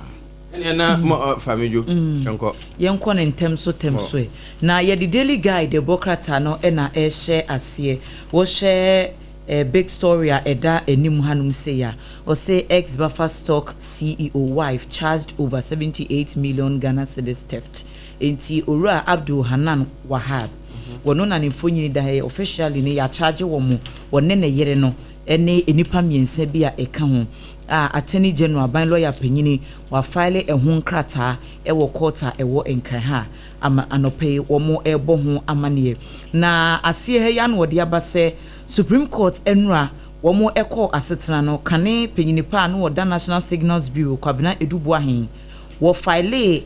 Ɛneɛ na mo Famidwo, yɛnkɔ. Yɛnkɔ no ntɛm so tɛm so ɛ. Na yɛde Daily Guide ɛbɔ krataa no na ɛrehyɛ aseɛ. Wɔhwɛ big story a ɛda anim hanom sei a, ɔse ex Buffer Stock CEO wife charged over 78 million Ghana cedis theft. Enti Owura Abdul Hanan Wahab, wɔno na ne mfonini da ha yi, officially no yɛacharge wɔn, wɔne ne yere no ne nnipa mmiɛnsa bi a ɛka ho a Attorney General, aban lawyer panyini, wafile ɛho nkrataa ɛwɔ court a ɛwɔ Nkran ha ama anɔpa yi wɔn ɛrebɔ ho amanneɛ. Na aseɛ ha yi ano wɔde aba sɛ Supreme Court nnura wɔn ɛkɔɔ asetena no, kane panyini pa a no wɔda National Signals Bureau, Kwabena Adu Boahen, wɔfile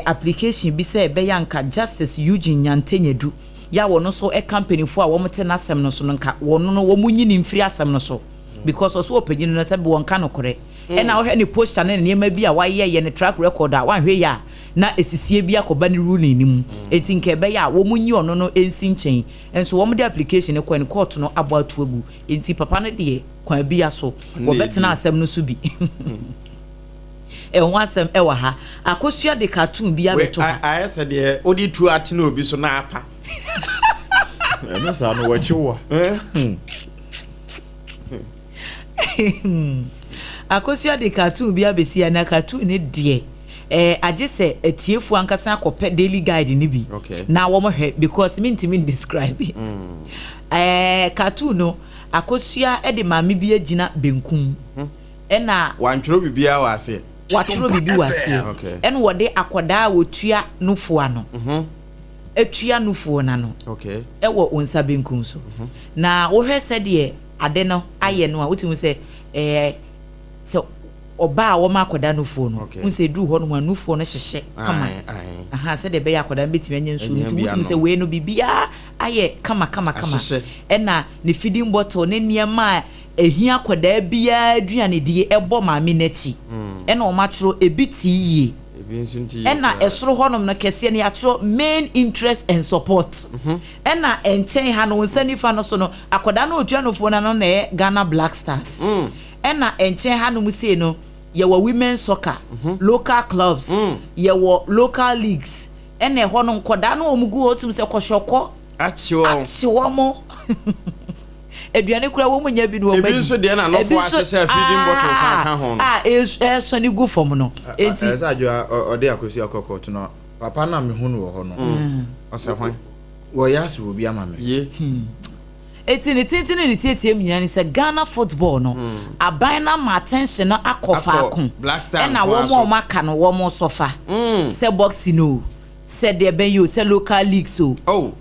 application bi sɛ ɛbɛyɛ anka Justice Eugene Nyante Nyadu yɛ a wɔn nso ɛka mpanimfoɔ a wɔn te n'asɛm no so no, nka wɔn no wɔn nyini mfiri asɛm no so because ɔso ɔpanyin no sɛ wɔn ka nokorɛ. Ɛna wohwɛ ne posture ne ne nneɛma bi a wayɛ yɛ ne track record a, wanhwɛ yie a na esisie bi akɔba ne ruling no mu. Enti nka ɛbɛyɛ a wɔn nyi ɔno no nsi nkyɛn. Nso wɔn de application no kɔɛ no, court no abɔ ato agu. Enti papa no deɛ kwan bia so wɔbɛtena asɛm no so bi. Ɛho asɛm ɛwɔ ha. Akosua de cartoon bi abɛto ha. Ayɛ sɛ deɛ wode tuo atene obi so na apa. Ɛno saa no wɔkye wo a. Akosua de cartoon bi abɛsi ha na cartoon no deɛ eh, agye sɛ atiefoɔ ankasa akɔpɛ daily guide no bi na wɔn hwɛ because mentumi describe. Eh, cartoon no Akosua de maame bi agyina benkum ɛna. Wantwerɛ biribiara wɔ aseɛ. Watwerɛ biribi wɔ aseɛ. Ɛna wɔde akwadaa a wɔtua nufoɔ ano atua nufoɔ no ano wɔ wo nsa benkum so. Na wohwɛ sɛdeɛ ade no ayɛ no a, wotumi hu sɛ ɛɛ sɛ ɔbaa a wɔma akwadaa nufoɔ no, wohu sɛ ɛduru hɔ nom a nufoɔ no hyehye kama. Aha, sɛdeɛ ɛbɛyɛ akwadaa no bɛtumi anya nsuo no. Nti wotumi sɛ wei no biribiara ayɛ kama kama kama. Ɛna ne feeding bottle ne nneɛma a ɛhia akwadaa biara aduanedie ɛbɔ maame no akyi. Ɛna wɔatwerɛ ebi te yie. Ɛna ɛsoro hɔnom no kɛseɛ no yɛatwerɛ main interest and support. Ɛna nkyɛn ha no wo nsa nifa no so no akwadaa no a ɔtua nufoɔ no ano na ɛyɛ Ghana Black Stars. Ɛna nkyɛn hanom sei no yɛwɔ women soccer, local clubs, yɛwɔ local leagues. Ɛna ɛhɔ no nkwadaa no a wɔgu hɔ wotum sɛ kɔhwɛkɔ Akye wɔn. Akye wɔn. Aduane koraa wɔn nya bi na wɔn adi. Ebi nso deɛ na nɔfo ahyehyɛ feeding bottles aka ho no. A ɛresɔne gu fam no. Enti. Ɛsɛ adwoa ɔde akosi akɔ court no papa no a mehu no wɔ hɔ no. Ɔsɛ hwan? Wɔyɛ ase wɔ bi ama me. Ye. Eti ne tenten ne ne tietie mu nyinaa ne sɛ Ghana football no aban no ama attention no akɔ faako ɛna wɔn a wɔn aka no wɔn sɔfa sɛ boxing o. Sɛ deɛ bɛn yi o, sɛ local leagues o,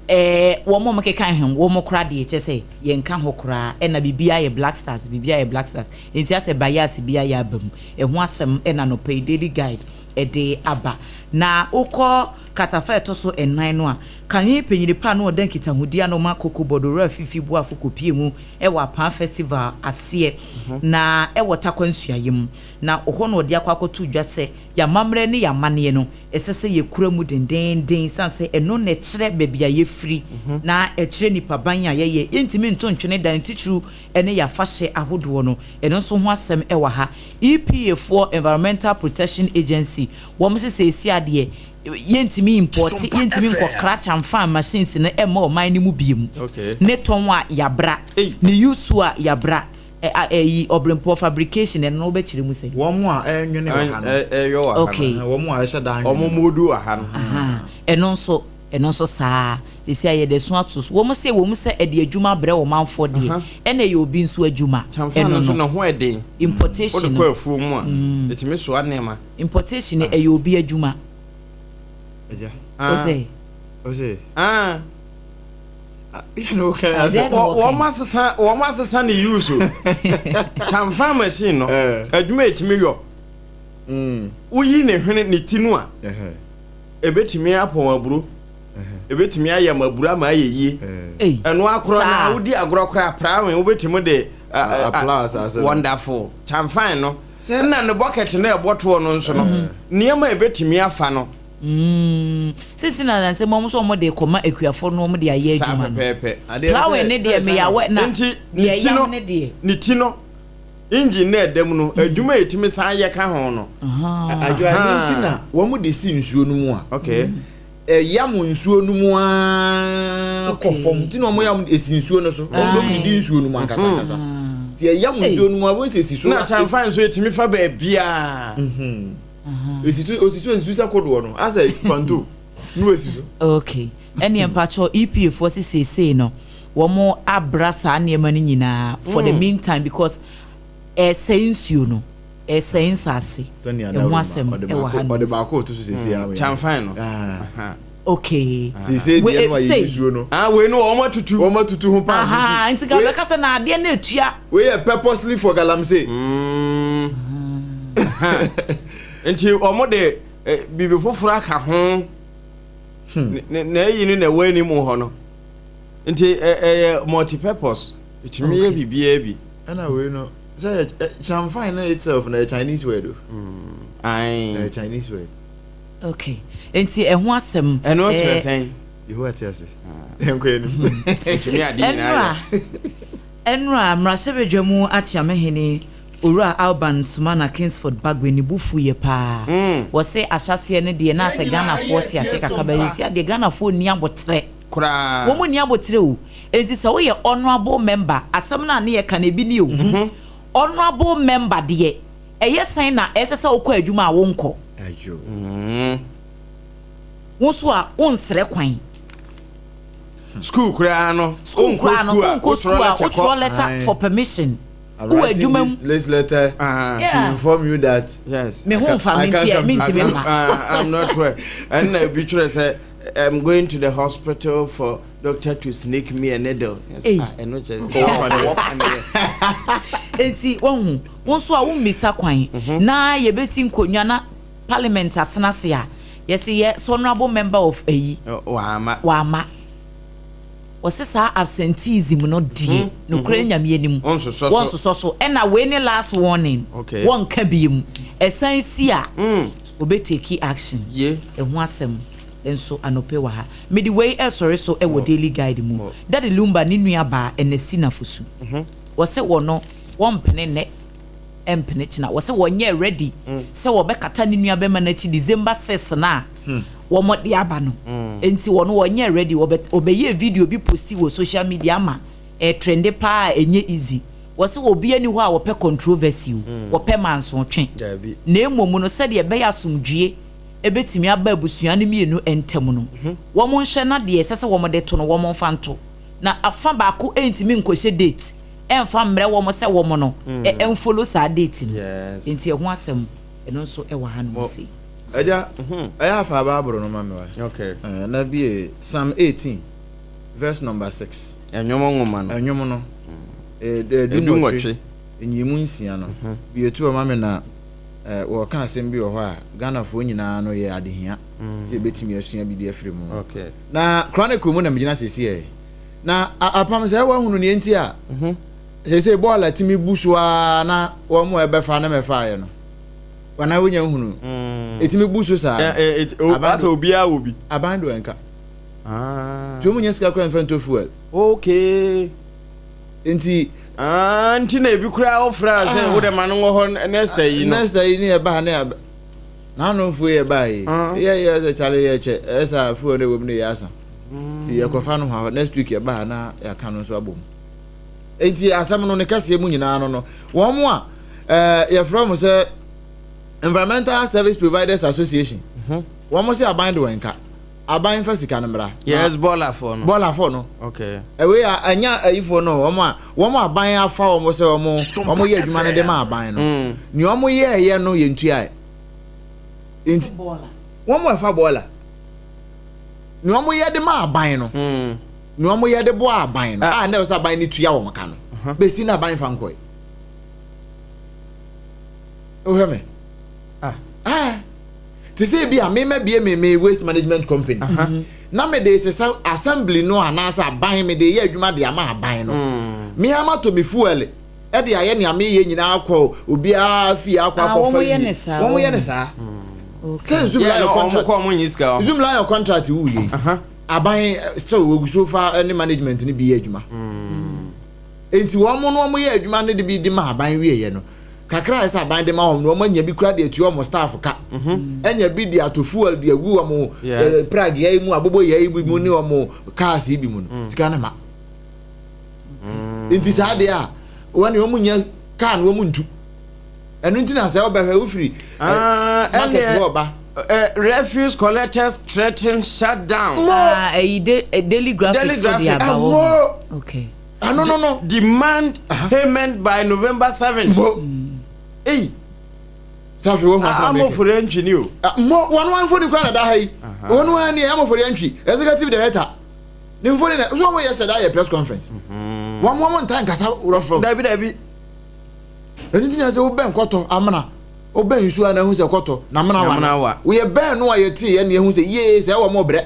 ɛɛ wɔn a wɔkeka ho, wɔn koraa deɛ kyerɛ sɛ yɛnka ho koraa. Ɛna biribiara yɛ Black Stars, biribiara yɛ Black Stars. Nti asɛ bias bi ayɛ aba mu. Ɛho asɛm na anɔpa yi Daily Guide de aba. Na wokɔ kratafa a ɛtɔ so nnan no a, kane panyini pa a na ɔda nkitahodie ano ma Koko Board Owura Fifi Boafo kɔpie mu wɔ Apaa Festival aseɛ na ɛwɔ Tarkwa Nsuaeɛ mu. Na hɔ na ɔde akɔ akɔto dwa sɛ yɛn amammerɛ ne yɛn amanneɛ no, ɛsɛ sɛ yɛkura mu dendeenden esiane sɛ ɛno na ɛkyerɛ baabi a yɛfiri na ɛkyerɛ nnipaban a yɛyɛ. Yɛntumi nto ntwene da, ne titiriw ne yɛn afahyɛ ahodoɔ no. Ɛno nso ho asɛm wɔ ha. EPA foɔ, Environmental Protection Agency, wɔn se seesei adeɛ, yɛntumi impɔte, yɛntumi nkɔkra kyamfan machines no mma ɔman no mu bio. Ne tɔn a yɛabra, ne use a yɛabra. Ɛ a ɛyi ɔbrempɔ fabrication ɛno no wobɛkyerɛ mu sɛn? Wɔn a ɛnwene wɔ ha no. Ɛyɔ wɔ ha no. Okay. Wɔn a ɛhyɛ da nwene. Wɔn modu wɔ ha no. Ahaa ɛno nso ɛno nso saa sɛsi a yɛde ɛso ato so wɔn se ɛwɔ mu sɛ ɛde adwuma brɛ ɔmanfoɔ deɛ ɛna ɛyɛ obi nso adwuma Kyɛnfa no ɛno nso no ne ho ɛden. Importation Wode no kɔ afuo mu a ɛtumi soa nneɛma. Importation no ɛyɛ obi adwuma. Agya. Ose. Ose. Ah. Wɔn asesa wɔn asesa ne use o. Kyamfa machine no adwuma etumi yɔ. Woyi ne hwene ne ti no a ebetumi apɔn aburo. Ebetumi ayɛ ma aburo ama ayɛ yie. Ɛno akorɔ na wodi agorɔ koraa prawen wobetumi de wonderful kyamfan no. Ɛna ne bucket no ɛbɔ toɔ no nso no nneɛma ebetumi afa no. Mm, sisi na na nsɛm wɔn nso wɔn de kɔma akuafoɔ no wɔn de ayɛ Saa adwuma no. pɛpɛɛpɛ. Plowing ne deɛ meyɛ awɛ na Nti ne deɛ ti yam no ne deɛ. ne ti no engine na ɛda mu no adwuma a ɛtumi san yɛ ka ho no. Adwoa ɛno nti na wɔn de si nsuo no mu a. Okay. Ɛyam nsuo no mu ara kɔ fam nti na wɔn yam esi nsuo no so wɔn de wɔn didi nsuo no mu ankasa ankasa nti ɛyam nsuo no mu a wɔn sɛ esi so. Na kyɛnfa nso etumi fa baabiara. Esi so osi so esi so sɛ kodoɔ no asɛ kwanto no esi so. Okay ɛneɛ mpakyɛw EPA foɔ se seesei no wɔn abra saa nneɛma no nyinaa for the mean time because ɛresɛe nsuo no ɛresɛe nsaase ɛho asɛm ɛwɔ ha nom. Ɔde baako to so seesei a. Kyamfan no. Okay. Seesei deɛ no a yɛ nsuo no. Ah wei no wɔn atutu. Wɔn atutu ho pass nti. Nti ka bɛka sɛ na adeɛ no etua. Wei yɛ purposely for galamsey. Nti wɔn de biribi foforɔ aka ho. Na eyi no na ɛwɔ anim hɔ no. Nti ɛyɛ multi purpose. Etumi yɛ biribiara bi. Ɛna wei no. Sɛ yɛ changfan no itself no yɛ Chinese word o. Ae. Ɛyɛ Chinese word. Okay. Enti ɛho asɛm. Ɛno kyerɛ sɛn? Yehowa te ase. Yɛnkɔ yɛn anim. Ɛtumi ade nyinaa yɛ. Ɛnora, mmarahyɛbadwa mu akyeamehene Owura Alban Sumana Kingsford Bagbin ne bo fuiɛ paa. Wɔse ahyɛaseɛ no deɛ na asɛ Ghanafoɔ te aseɛ kakra but seesei adeɛ Ghanafoɔ nni aboterɛ. Koraa. Wɔn nni aboterɛ o. Enti sɛ woyɛ honourable member, asɛm no a ne yɛka no ebi nie o, honourable member deɛ ɛyɛ sɛn na ɛsɛ sɛ wokɔ adwuma a wonkɔ? Wo nso a wonsrɛ kwan. School koraa no, School koraa no, wonkɔ school a wotwerɛ letter for permission. I'm Wowɔ writing adwuma this, mu. this letter to inform you that Yes. Me ho nfa I me can't nti ɛ come to mentumi school. mma. I'm not well. Ɛnna ebi twerɛ sɛ I'm going to the hospital for doctor to sneak me a needle. Yes. Ei. Ah, ɛno kyerɛ sɛ ɔwɔ paneɛ. Enti wahu, wo nso a wommisa kwan na yɛbɛsi nkonnwa na parliament atena ase a, yɛse yɛ sɛ honourable member of ayi. Wamma. Wamma. Wɔse saa absenteeism no deɛ nokorɛ Nyame anim wɔnsosɔ so ɛna wei ne last warning wɔnka biom ɛsan si a wɔbɛ take action ɛho asɛm nso anɔpɛ wɔ ha mede wei ɛsɔre so ɛwɔ Daily Guide mu Daddy Lumba ne nua baa Ɛnasi Nafosu wɔse wɔno wɔmpene nnɛ mpene kyena. Wɔse wɔnyɛɛ ready sɛ wɔbɛkata ne nua bɛma no akyi December 6 no a wɔn de aba no. Enti wɔn wɔnyɛɛ ready, wɔbɛ wɔbɛyɛɛ video bi posti wɔ social media ama ɛɛtrende paa a ɛnyɛ easy. Wɔse obia ni hɔ a wɔpɛ controversy o, wɔpɛ mansotwe. Na mmom no sɛdeɛ ɛbɛyɛ asomdwie ɛbɛtumi aba abusua no mmienu ntam no, wɔn nhwɛ na deɛ ɛsɛ sɛ wɔn de to no wɔn mfa nto. Na afa baako ntumi nkɔhyɛ date ɛmfa mmerɛ wɔn sɛ wɔn no ɛnfollow saa date no. Enti ɛho asɛm ɛno nso ɛwɔ ha nom sei. Agya, ɛyɛ a fa Bible no ma me wae. Okay. Na bue Psalm 18 verse number 6. Ɛnwom nwoma no. Ɛnwom no. Edu nwɔtwe. Nyiyimu nsia no. Bue to hɔ ma me na wɔka asɛm bi wɔ hɔ a Ghanafoɔ nyinaa no yɛ adehia sɛ yɛbɛtumi asua bi de afiri mu. Okay. Na Chronicle mu na megyina seesei. Na apam sɛ wahunu nea nti a seesei bɔɔl atumi bu so ara na wɔn a ɛbɛfa ne mɛfaeɛ no wɔn wonya nhunu ɛtumi bu so saa. Asɛ obiara wɔ bi. Aban do ɛnka. Nti wɔn nyɛ sika koraa mfa ntɔ fuel. Okay. Nti. Nti na ebi koraa wofra sɛ wode ma no wɔ hɔ next yi no. Next yi ne yɛba ne yɛba. N'anomfo yɛ baa yi. Yɛ yɛ sɛ kyale yɛ kyɛ ɛsɛ fuel no ɛwɔ mu no yɛ asa. Nti yɛkɔfa no hɔ next week yɛba ha na yɛaka no nso abom. Nti asɛm no ne kɛseɛ mu nyinaa no no wɔn a ɛɛ yɛfrɛ wɔn sɛ Environmental Service Providers Association wɔn sɛ aban de wɔn nka aban fa sika no mmra. Yes, bɔɔlafoɔ no. Bɔɔlafoɔ no. Okay. Ɛwei a ɛnya ayifoɔ no wɔn a wɔn aban afa wɔn sɛ wɔn wɔn yɛ adwuma no de ma aban no. Nea wɔn yɛɛyɛ no yɛn tua yɛ. Nti wɔn a ɛfa bɔɔla. Nea wɔyɛ de ma aban no, nea wɔyɛ de boa aban no, a na ɛwɔ sɛ aban no tua wɔn ka no, bɛsi na aban fa nkɔe. Wohwɛ me. Ah. Ah. Te sɛ bi a mema bie me me waste management company. Na me de sesa assembly no anaasɛ aban me de yɛ adwuma de ama aban no. Mm. Me ama to me fuel ɛde ayɛ nea meyɛ nyinaa kɔ obiara fie akɔ ah, akɔfa wie. Wɔn yɛ ne saa. Sɛ Zoomlion contract Zoomlion contract wu yie aban eh, still wɔgu so fa eh, ne management no bi yɛ adwuma mm. nti wɔn no wɔn yɛ adwuma no de bi de ma aban wie yɛ no kakra a ɛsɛ aban de ma wɔn no wɔn anya bi kura de atua wɔn staff ka mhm. anya bi de ato fuel de agu wɔn eh, prag yɛ mu abobo yɛ bi mu ne wɔn cars yi bi mu no mm. sika no ma mm. nti saa deɛ a wɔn wɔn nya car no wɔn ntu. Ɛno nti na sɛ wobɛhwɛ wofiri ah, market hɔ ɔba. Refuse collectors threaten shutdown. Mo. Ah, ɛyi de eh, daily graphic daily so graphic. de aba wɔ Mo. Okay. Ano no no. Demand payment by November 7th. Mo. Ei. Safi wo ho asɛm. Amofori antwi ni o. Mo wɔn wɔn mfoni kura na da ha yi. Wɔn wɔn ni Amofori antwi executive director. Ne mfoni na so wɔn yɛ sɛ da yɛ press conference. Wɔn wɔn nta nkasa rɔfrɔf. Dabi dabi. Ɛno nti na sɛ wobɛn kɔtɔ amena, wobɛn nsuo a na ehu sɛ kɔtɔ na amena wa no. Woyɛ bɛn no a yɛte yɛ na ehu sɛ yee sɛ ɛwɔ mo brɛ.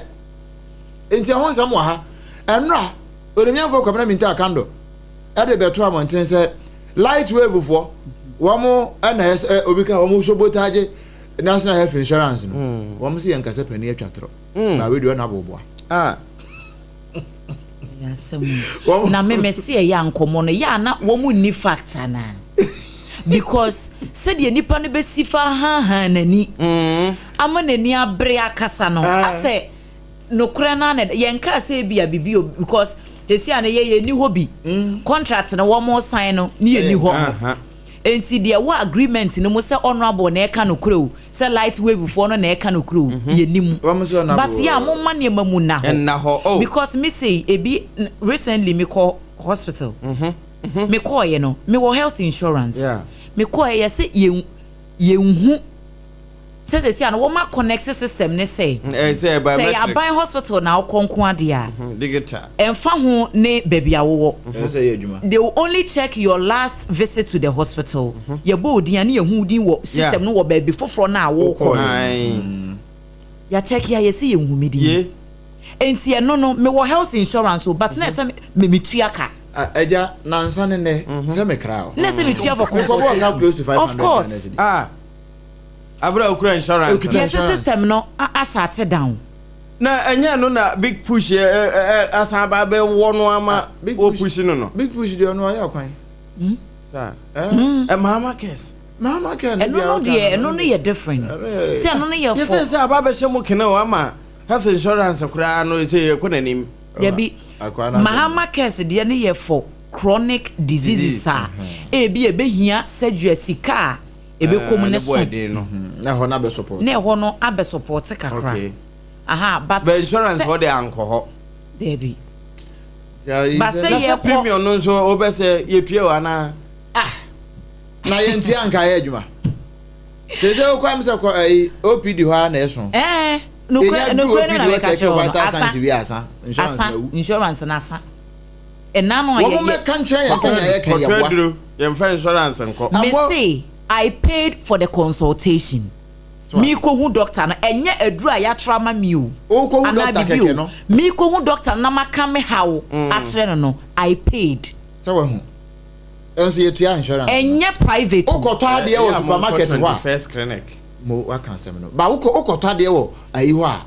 Nti ɛho nsɛm wɔ ha. Ɛnora, Onimnyamfoɔ Kwabena Mintah Akandoh ɛde bɛto abɔnten sɛ Light wave foɔ wɔn ɛna ɛsɛ obi ka wɔn sabotage National Health Insurance no. Wɔn sɛ yɛn kasa panin atwa torɔ. Na wei deɛ ɔna aboboa. Ah. Ɛyɛ asɛm o. Na me me se ɛyɛ a nkɔmmɔ no yɛ a na wɔn nni fact anaa? Because sɛdeɛ nipa no bɛsi fa haahaa n'ani ama n'ani abere akasa no asɛ nokorɛ no ara na yɛnkaa sɛ ebi a biribi o, because ɛsi a no yɛ yɛnni hɔ bi, contract no wɔn sign no ne yɛnni hɔ. Enti deɛ ɛwɔ agreement no mu sɛ honourable na ɛka nokorɛ o, sɛ light wave foɔ no na ɛka nokorɛ o, yɛnni mu. But yɛ a momma nneɛma mu nna hɔ. Oh. Because me sei, ebi, recently mekɔ hospital, mekɔɔyɛ no, mewɔ health insurance. Mekɔɔyɛ yɛse yɛn, yɛnhu sɛ sɛsi a no wɔn a connect system ne sɛ, sɛ sɛ yɛ aban hospital na wokɔ nko adeɛ a, digital, ɛmfa ho ne baabi a wowɔ. Ɛsɛ sɛ yɛ adwuma. They will only check your last visit to the hospital. Yɛbɔ wo din a ne yɛhu wo din wɔ system no wɔ baabi foforɔ no a wokɔ no. Yɛakyɛke a yɛse yɛnhu me din. Enti ɛno no mewɔ health insurance o, but na ɛsɛ me metua ka. Agya, nansa ne nnɛ sɛ mekra o. Na ɛsɛ metua for Mekɔbɔɔ ka close to consultation. Of 500 Ghana course. cedis. Ah. Abere a okura insurance. Okita Yɛse insurance. system no ahyɛ down. Na ɛnyɛ no na Big Push ɛ ɛ asan aba abɛwɔ no ama Big wɔ Push push no no. Big Push deɛ ɔno ɔyɛ ɔkwan. Saa. Ɛ Ɛ Mahama cares. Mahama care no Ɛno deɛ no ɔka deɛ no ɛno no yɛ different. Ɛno yɛ. Sɛ ɛno no yɛ Yɛsɛ for. sɛ aba abɛhyɛ mu kene o ama health insurance koraa no sɛ yɛkɔ n'anim. Dabi, Akwaa no asɛm. Mahama cares deɛ no yɛ for chronic diseases Disease. a ebi ebehia surgery sika a ebɛkɔ mu Ne ne bo so. ɛden no. Na ɛhɔ no abɛ support. Na ɛhɔ no abɛ support kakra. Okay. Aha, but But insurance sɛ hɔ de ankɔ hɔ. Dabi. Ba Ba sɛ Na sɛ yɛkɔ premium no nso wobɛ sɛ yɛtua o anaa? Ah! Na yɛntua nka yɛ adwuma. Te sɛ wokɔ am sɛ kɔ ɛyi OPD hɔ a na ɛso. Ɛɛ, nokorɛ Yɛnya duru nokorɛ no OPD na hɔ meka check kyerɛ wo no, vital asa signs wie asa insurance asa na wu. insurance na asa. Ɛna no a Wɔn yɛ yɛ mɛka nkyerɛ yɛn sɛ nea yɛka Kɔtɔ yɛboa. aduro yɛmfa insurance nkɔ. Me Amɔ se I paid for the consultation. So ase. Meekɔhu doctor no, ɛnyɛ aduro a yɛatwerɛ ama me o, Wokɔhu anaa doctor biribi kɛkɛ o. no. Meekɔhu doctor no na maka me haw akyerɛ no no, I paid. Sɛ wahu. Ɛnso yɛtua insurance no. Ɛnyɛ private o. Wokɔtɔ adeɛ Ɛyɛ wɔ a monkɔ supermarket hɔ a. 21st clinic. Mo waka asɛm no. Ba wokɔ wokɔtɔ adeɛ wɔ ayi hɔ a,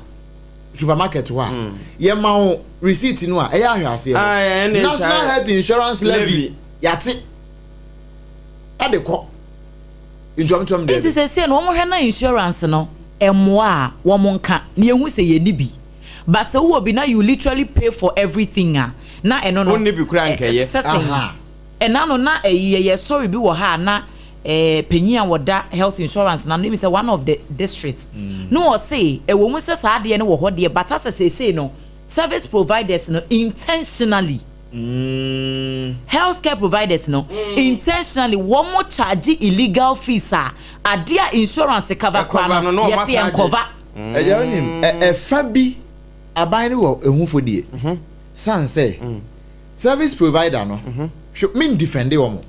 supermarket hɔ a, yɛma wo receipt no a, ɛyɛ ahwɛ aseɛ hɔ. Ah, NHI National Health Insurance Levy levy. yɛate ɛde kɔ. Ntuamtuam Nti daabi. seesei no wɔhwɛ na insurance no mmoa a, wɔn nka na yɛhu sɛ yɛnni bi. But sɛ wowɔ bi na you literally pay for everything a, na ɛno no Wonni bi koraa nkɛyɛ. sɛ sɛn. Aha. Ɛna no na ɛyi yɛyɛ story bi wɔ ha a na eh, panyin a wɔda health insurance na no emi sɛ one of the district na ɔse ɛwɔ mu sɛ saa adeɛ no wɔ hɔ deɛ, but asɛ seesei no service providers no intentionally, healthcare providers no intentionally wɔn charge illegal fees a adeɛ a insurance cover koraa Ɛcover no no, na wɔn yɛse asan yɛn agye. cover. Ɛgya wonim ɛfa bi aban no wɔ ehufo die san sɛ service provider no hwɛ min defend wɔn,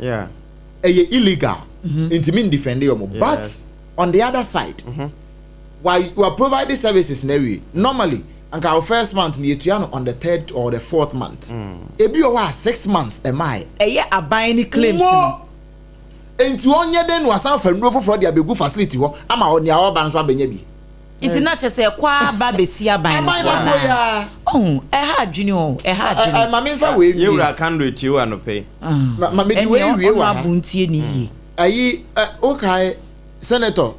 ɛyɛ illegal nti min defend wɔn, but on the other side wa provide services na wie, normally anka our first month ni yɛtua no on the third or the fourth month, ebi wɔ hɔ a 6 months ɛmaa yɛ. Ɛyɛ aban ne claims no. Mo nti ɔnyɛ den no asan fa nnuro foforɔ de abɛgu facility hɔ ama ɔnea ɔba nso abɛnya bi. Nti na kyerɛ sɛ ɛkɔ aba bɛsi aban no Aban so no anaa? koraa. Ɔho ɛha adwene o, ɛha adwene. Ɛ maame nfa wei wie. Yɛwura Kando tie wo anɔpɛ yi. Ma me de wei Ɛnea wie wɔ ɔno ha. abo ntie ne yie. Ayi ɛ wokae Senator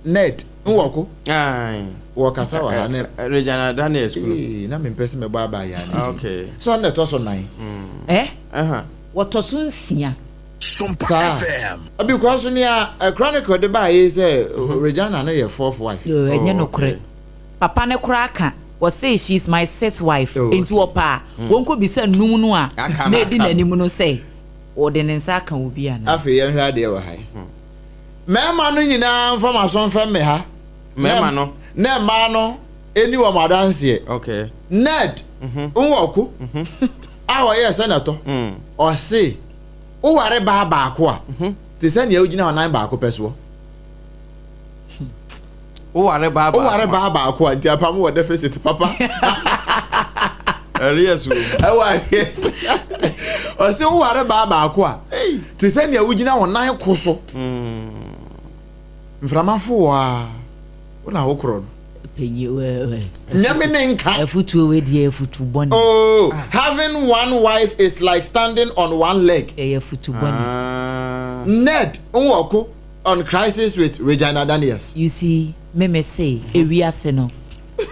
Ned Nwoko Aye. wɔkasa wɔ ha ne Regina Daniels kunu. Ee, na mempɛ sɛ mɛbɔ aba yɛ ne Okay. sɛ ɔno na ɛtɔ so nan. Ɛ wɔtɔ so 6. Sompa Saa FM. because nea chronicle de baa yi sɛ Regina no yɛ fourth wife. Ɛnyɛ Oh, nokorɛ. okay. Papa ne koraa ka wɔse she is my sixth wife. Oh, Nti okay. wɔpa a wɔnkɔ bisa num no a Aka no. na edi n'anim no sɛ wɔde ne nsa aka obi ana. Afei yɛnhwɛ adeɛ wɔ ha yi, mmarima no nyinaa mfa ma so mfɛm me ha. Mmarima no. Na mmaa no ɛni wɔn adanseɛ. Ned Nwoko a ɔyɛ senator ɔse woware baa baako a te sɛ nea wogyina ɔnan baako pɛ soɔ. Woware baa baako. Woware baa baako a nti apam wɔ deficit papa. Arrears wɔ mu. Ɛwɔ arrears. Ɔse woware baa baako a Te sɛ nea wogyina wo nan ko so. Mframa fo wo a, wo na wokorɔ no. Panyin wɛ Nyame ne nka. Afutuo wei deɛ afutu bɔne. Oh, having one wife is like standing on one leg. Ɛyɛ afutu bɔne. Ah. Ned Nwoko on crisis with Regina Daniels. You see, me me se, ewiase no,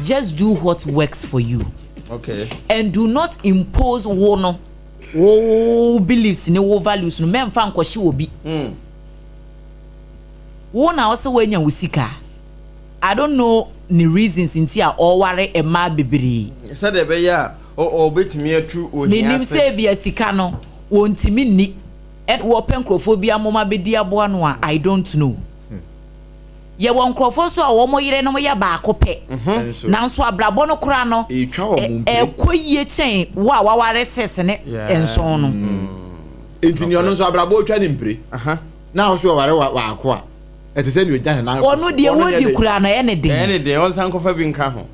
just do what works for you. Okay. And do not impose wo no, wo beliefs ne wo values no, mɛmfa nkɔhye obi. Wo na ɔsɛ woanya wo sika. I don't know ne reasons nti a ɔware mmaa bebree. Sɛdeɛ ɛbɛyɛ a ɔbɛtumi atu ohia Menim ase. sɛ ebia sika no wɔntumi nni ɛna wɔpɛ nkurɔfoɔ bi amoma bɛdi aboa no a, I don't know. Yɛwɔ nkurɔfoɔ nso a wɔn yerenom yɛ baako pɛ, Nso. nanso abrabɔ no koraa no Ɛretwa wɔn mpire. ɛkɔ yie kyɛn wo a waware six ne nson no. Nti nea ɔno nso abrabɔ retwa ne mpire na ɔso ɔware baako a, ɛte sɛ nea ɔgya ne nan kɔ Ɔno so. deɛ Ɔno nyɛ wɔdi den. koraa no ɛyɛ ne den. Ɛyɛ ne den, ɔnsan nkɔfa bi nka ho.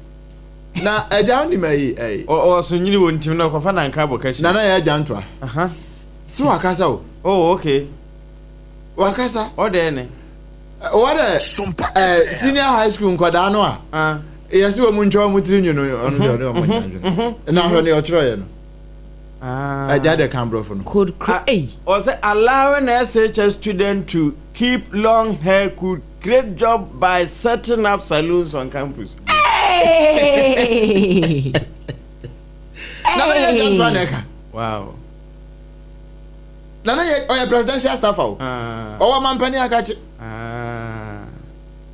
Na agya wonim ayi ayi. Ɔso nyini wɔ ntim na ɔkɔfa nanka abɔ kahyire. Nana yɛ agya ntoa. Sɛ wakasa o. Oh okay. Wakasa. Ɔdɛn ne. Wɔdɛ senior high school nkwadaa no a. Yɛsi wɔn ntwa wɔn tiri nwi no ɔno deɛ ɔne wɔn nya adwene. Na ahwɛ ne ɔtwerɛ yɛ no. Agya de kan borɔfo no. Could create. Ɔsɛ allowing SHS student to keep long hair could create job by setting up saloons on campus. Hey! Nana yɛ agya ntoa na ɛka. Wow. Nana yɛ ɔyɛ presidential staffer o. Ɔwɔ mampanin akakye.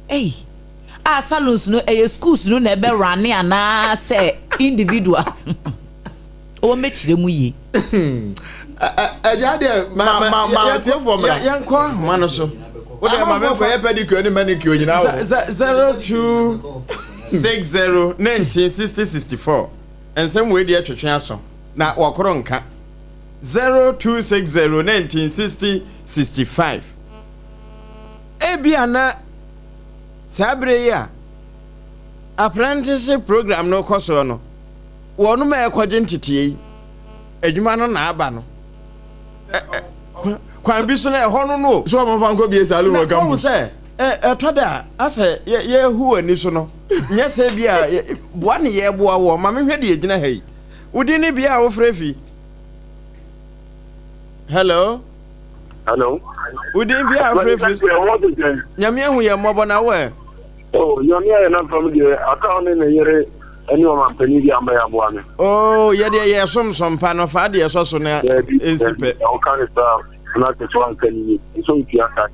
Hey. Ah, saloons no ɛyɛ schools no na ɛbɛ run anaa sɛ individuals. Wɔn bɛkyerɛ mu yie. Ɛgya deɛ ma ma ma atiefoɔ mmra. Yɛnkɔ ahoma no so. Amanfoɔ kɔyɛ pedicure ne manicure nyinaa wɔ. 0260 19 60 64 nsɛm wei deɛ twetwe aso na wɔkoro nka 0260 19 60 65 ebia na saa bere yi a apprenticeship program no kɔ soɔ no wɔnom a ɛkɔgye nteteɛ yi adwuma no na aba no kwan bi so na ɛhɔ no no o. So wɔn fa nkɔ bie saloon wɔ campus. Na wɔn sɛ ɛtɔ da asɛ yɛhu ani so no nyɛ sɛ bi a boa ne yɛboa wɔ ma mehwɛ deɛ gyina ha yi wodin ne bia a wofrɛ fi. Hello. Hello. Wodin bia a wofrɛ fi. Nyame ahu yɛ mmɔbɔ na wo ɛ. Oh, nyame ayɛ na fam deɛ aka ne ne yere ɛne ɔmampanin bi amba yɛ aboa me. Oh, yɛ deɛ yɛ som som pa no fa deɛ ɛsɔ so na ɛnsi pɛ. Ɔka ne saa na kyɛ sɛ wanka ne yie nso ntua ka.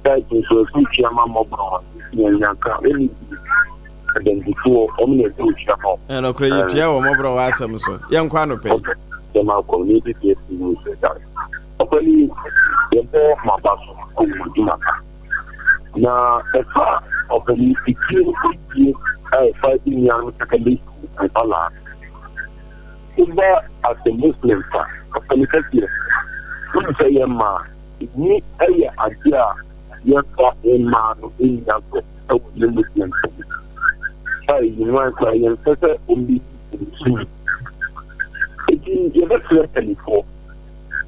Type nso ɛso ntua ma mmɔborɔ nyanyanka ɛne adansifoɔ ɔmo na ɛsɛ otua ma. Ɛnɔkorɛ yɛtua wɔ mmɔborɔ wɔ asɛm so yɛnkɔ anɔpɛ yi. Yɛma akɔ ne ebi deɛ si mu sɛ da. Ɔpɛni yɛbɔ maba so kɔ mu adwuma pa. Na ɛfa ɔpɛni titire ebie a ɛfa nnuanom secondary school nkwadaa. Woba as a Muslim fa ɔpɛni kɛseɛ. Wonim sɛ yɛn mmaa ni ɛyɛ adeɛ a yɛmfa mmaa no nni agorɔ ɛwɔ yɛn Muslim fo mu. A ɛyi nwan koraa yɛmpɛ sɛ ɔmbi nsu. Eti yɛbɛsrɛ mpanimfoɔ.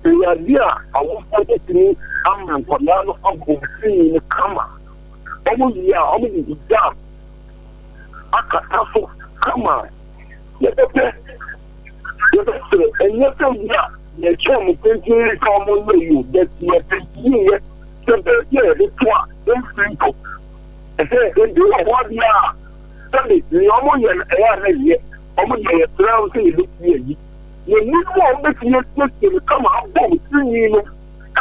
Ɛyɛ adeɛ a awofoɔ bɛtumi ama nkwadaa no abɔ mfini no kama. Wɔn wie a wɔde hijab akata so kama. Yɛbɛpɛ, yɛbɛsrɛ, ɛnyɛ sɛ bi a yɛkyerɛ wɔn tenten sɛ wɔn nyɛ yi o, but yɛpɛ yie sɛ baabi a yɛde to a ɛmfiri ntɔ. Ɛhɛn, ebi wɔ hɔ adeɛ a sɛbe nea wɔyɛ no ɛyɛ a na ɛnyɛ. Wɔn deɛ yɛsrɛ wɔn sɛ yɛbɛtumi ayi. Yɛnni mu a wɔbɛtumi asiesie no kama abɔ wɔn tirinwi no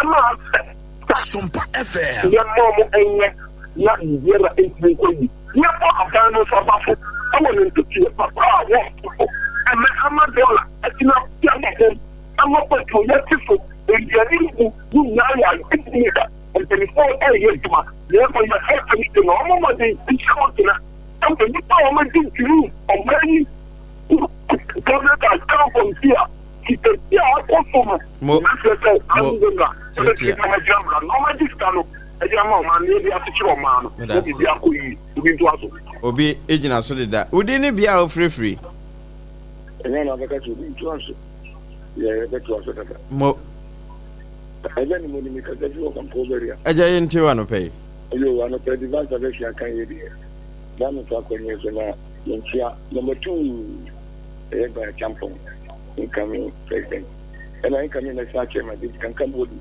ma asɛ sa. Sompa FM. Yɛmma wɔn nyɛ na biribiara ntumi nkɔ yie. Yɛmmɔ aban no nso aba so wɔ ne ntotoeɛ papa a wɔreto so ɛnnɛ ama dɔla atumi ate aba fam ama petrol yɛte so, nnuane mbu ne nyinaa yɛ adwene da. Mpanimfoɔ reyɛ adwuma na mmom yɛ health ministry no wɔn mmɔden nhyɛ wɔn kena ama nnipa a wɔadi dwiriw ɔman yi government has come from here sikasi a akɔ so no Mo mɛsrɛ sɛ mo anwummerɛ tiatia. ɛbɛtumi na wɔagye amena na wɔagye sika no ɛde ama ɔman no yɛde akyekyere ɔman no Meda na ase. biribi akɔ yie obi ntoa so. Obi gyina so deda. Wo din ne bea a wofirifiri? Ɛnyɛ na ɔbɛka sɛ obi ntoa so. Yɛ yɛbɛtoa so dada. Mo. Ɛgya ne mu ni mekasa fi wɔ Kampɔɔ Barrier. Agya yɛntie wo anɔpa yi. Yoo anɔpa yi divine salvation aka yɛ deɛ na me fa akwannyɛ so na menkyia number 2 ɛyɛ Brian Champong incoming president ɛna incoming national chairman David Kankam Bodu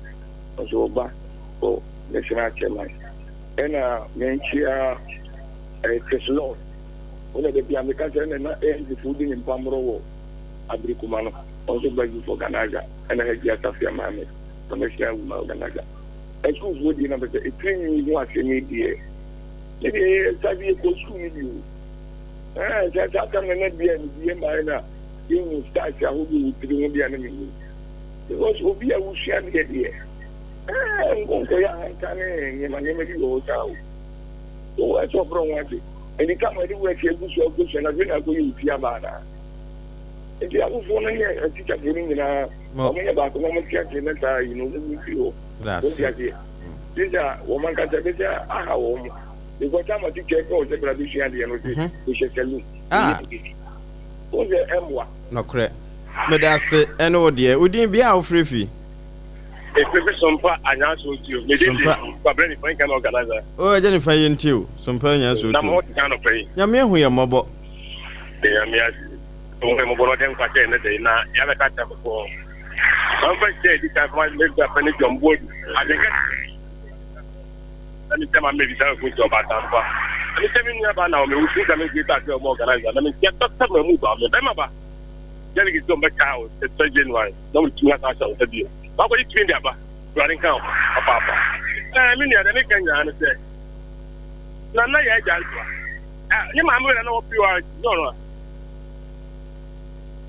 nso ɔba for national chairman ɛna menkyia ɛyɛ Chris Lord wɔn na baabi a meka sɛ ɛna na ANC fo di ne mpamorɔ wɔ Abirikuma no ɔnso ba youth organizer ɛna Hajia Safia Maame ɔno hyia woman organizer. Asukuufoɔ deɛ na pɛ sɛ etiri nwi ho asɛm yi deɛ ne deɛ yɛ sa bi yɛkɔ sukuu no bi o ɛɛ sɛ saa tam na na bia ne bi yɛ mmaa na yɛhu stars ahodoɔ wɔ tiri ho deɛ na menim because obi a wosua deɛ deɛ ɛɛ nkɔnkɔ yɛ ahantan ne nneɛma nneɛma bi wɔ hɔ saa o wɔ ɛsɛ ɔbrɛ ho ase ɛdi tam a ɛde wɔ akyi agu so akɔsua na afei na akɔyɛ ofi aba anaa nti awofoɔ no ne atikyafoɔ no nyinaa wɔn yɛ baako na wɔn te ase na saa yi no wɔn mu fi hɔ wɔn te aseɛ sisa wɔn ankasa bɛ sɛ aha wɔn because ama tikya ɛfɛ wɔ sɛ bra bɛsua adeɛ no sɛ mehyɛ saloon wɔn sɛ ɛmmoa. Nɔkorɛ. Meda ase ɛne wo deɛ. Wo din bea a wofrɛ fi? Efefe Sompa Anyanso Otuo. Mede de Kwabrɛ Nifa Nka na organizer. O Agya Nifa yɛ nti o. Sompa Anyanso Otuo. Na mo ho te sɛ anɔpa yi. Nyame ahu yɛ mmɔbɔ. Nyame ase. Ohun yɛ mmɔbɔ na ɔde nkwa kyɛ yɛn nnɛ da yi na yɛabɛka akyerɛ foforɔ. Mamfa nhyɛ adi kan fama me papa ne John Boadu. Adwenka na mekyɛ ma mmebisa mfo nti ɔbaatampa. Na mekyɛ me nua baa na ɔme wusu nka me greater Accra ɔmo organizer. Na mekyɛ Dr. Mahmood ba me bɛma ba. Delegate sɛ ɔmbɛkaa wo sɛ January na ɔmo tumi asa ahyɛ wo nsa bio. Wakɔgye tumi de aba. Awurade nka wo papaapa. Ɛɛ me nua deɛ meka nyinaa ne sɛ na na yɛ agya ntoa. Ɛɛ ne maame wei na na wɔ PORC nyɛ ɔno a.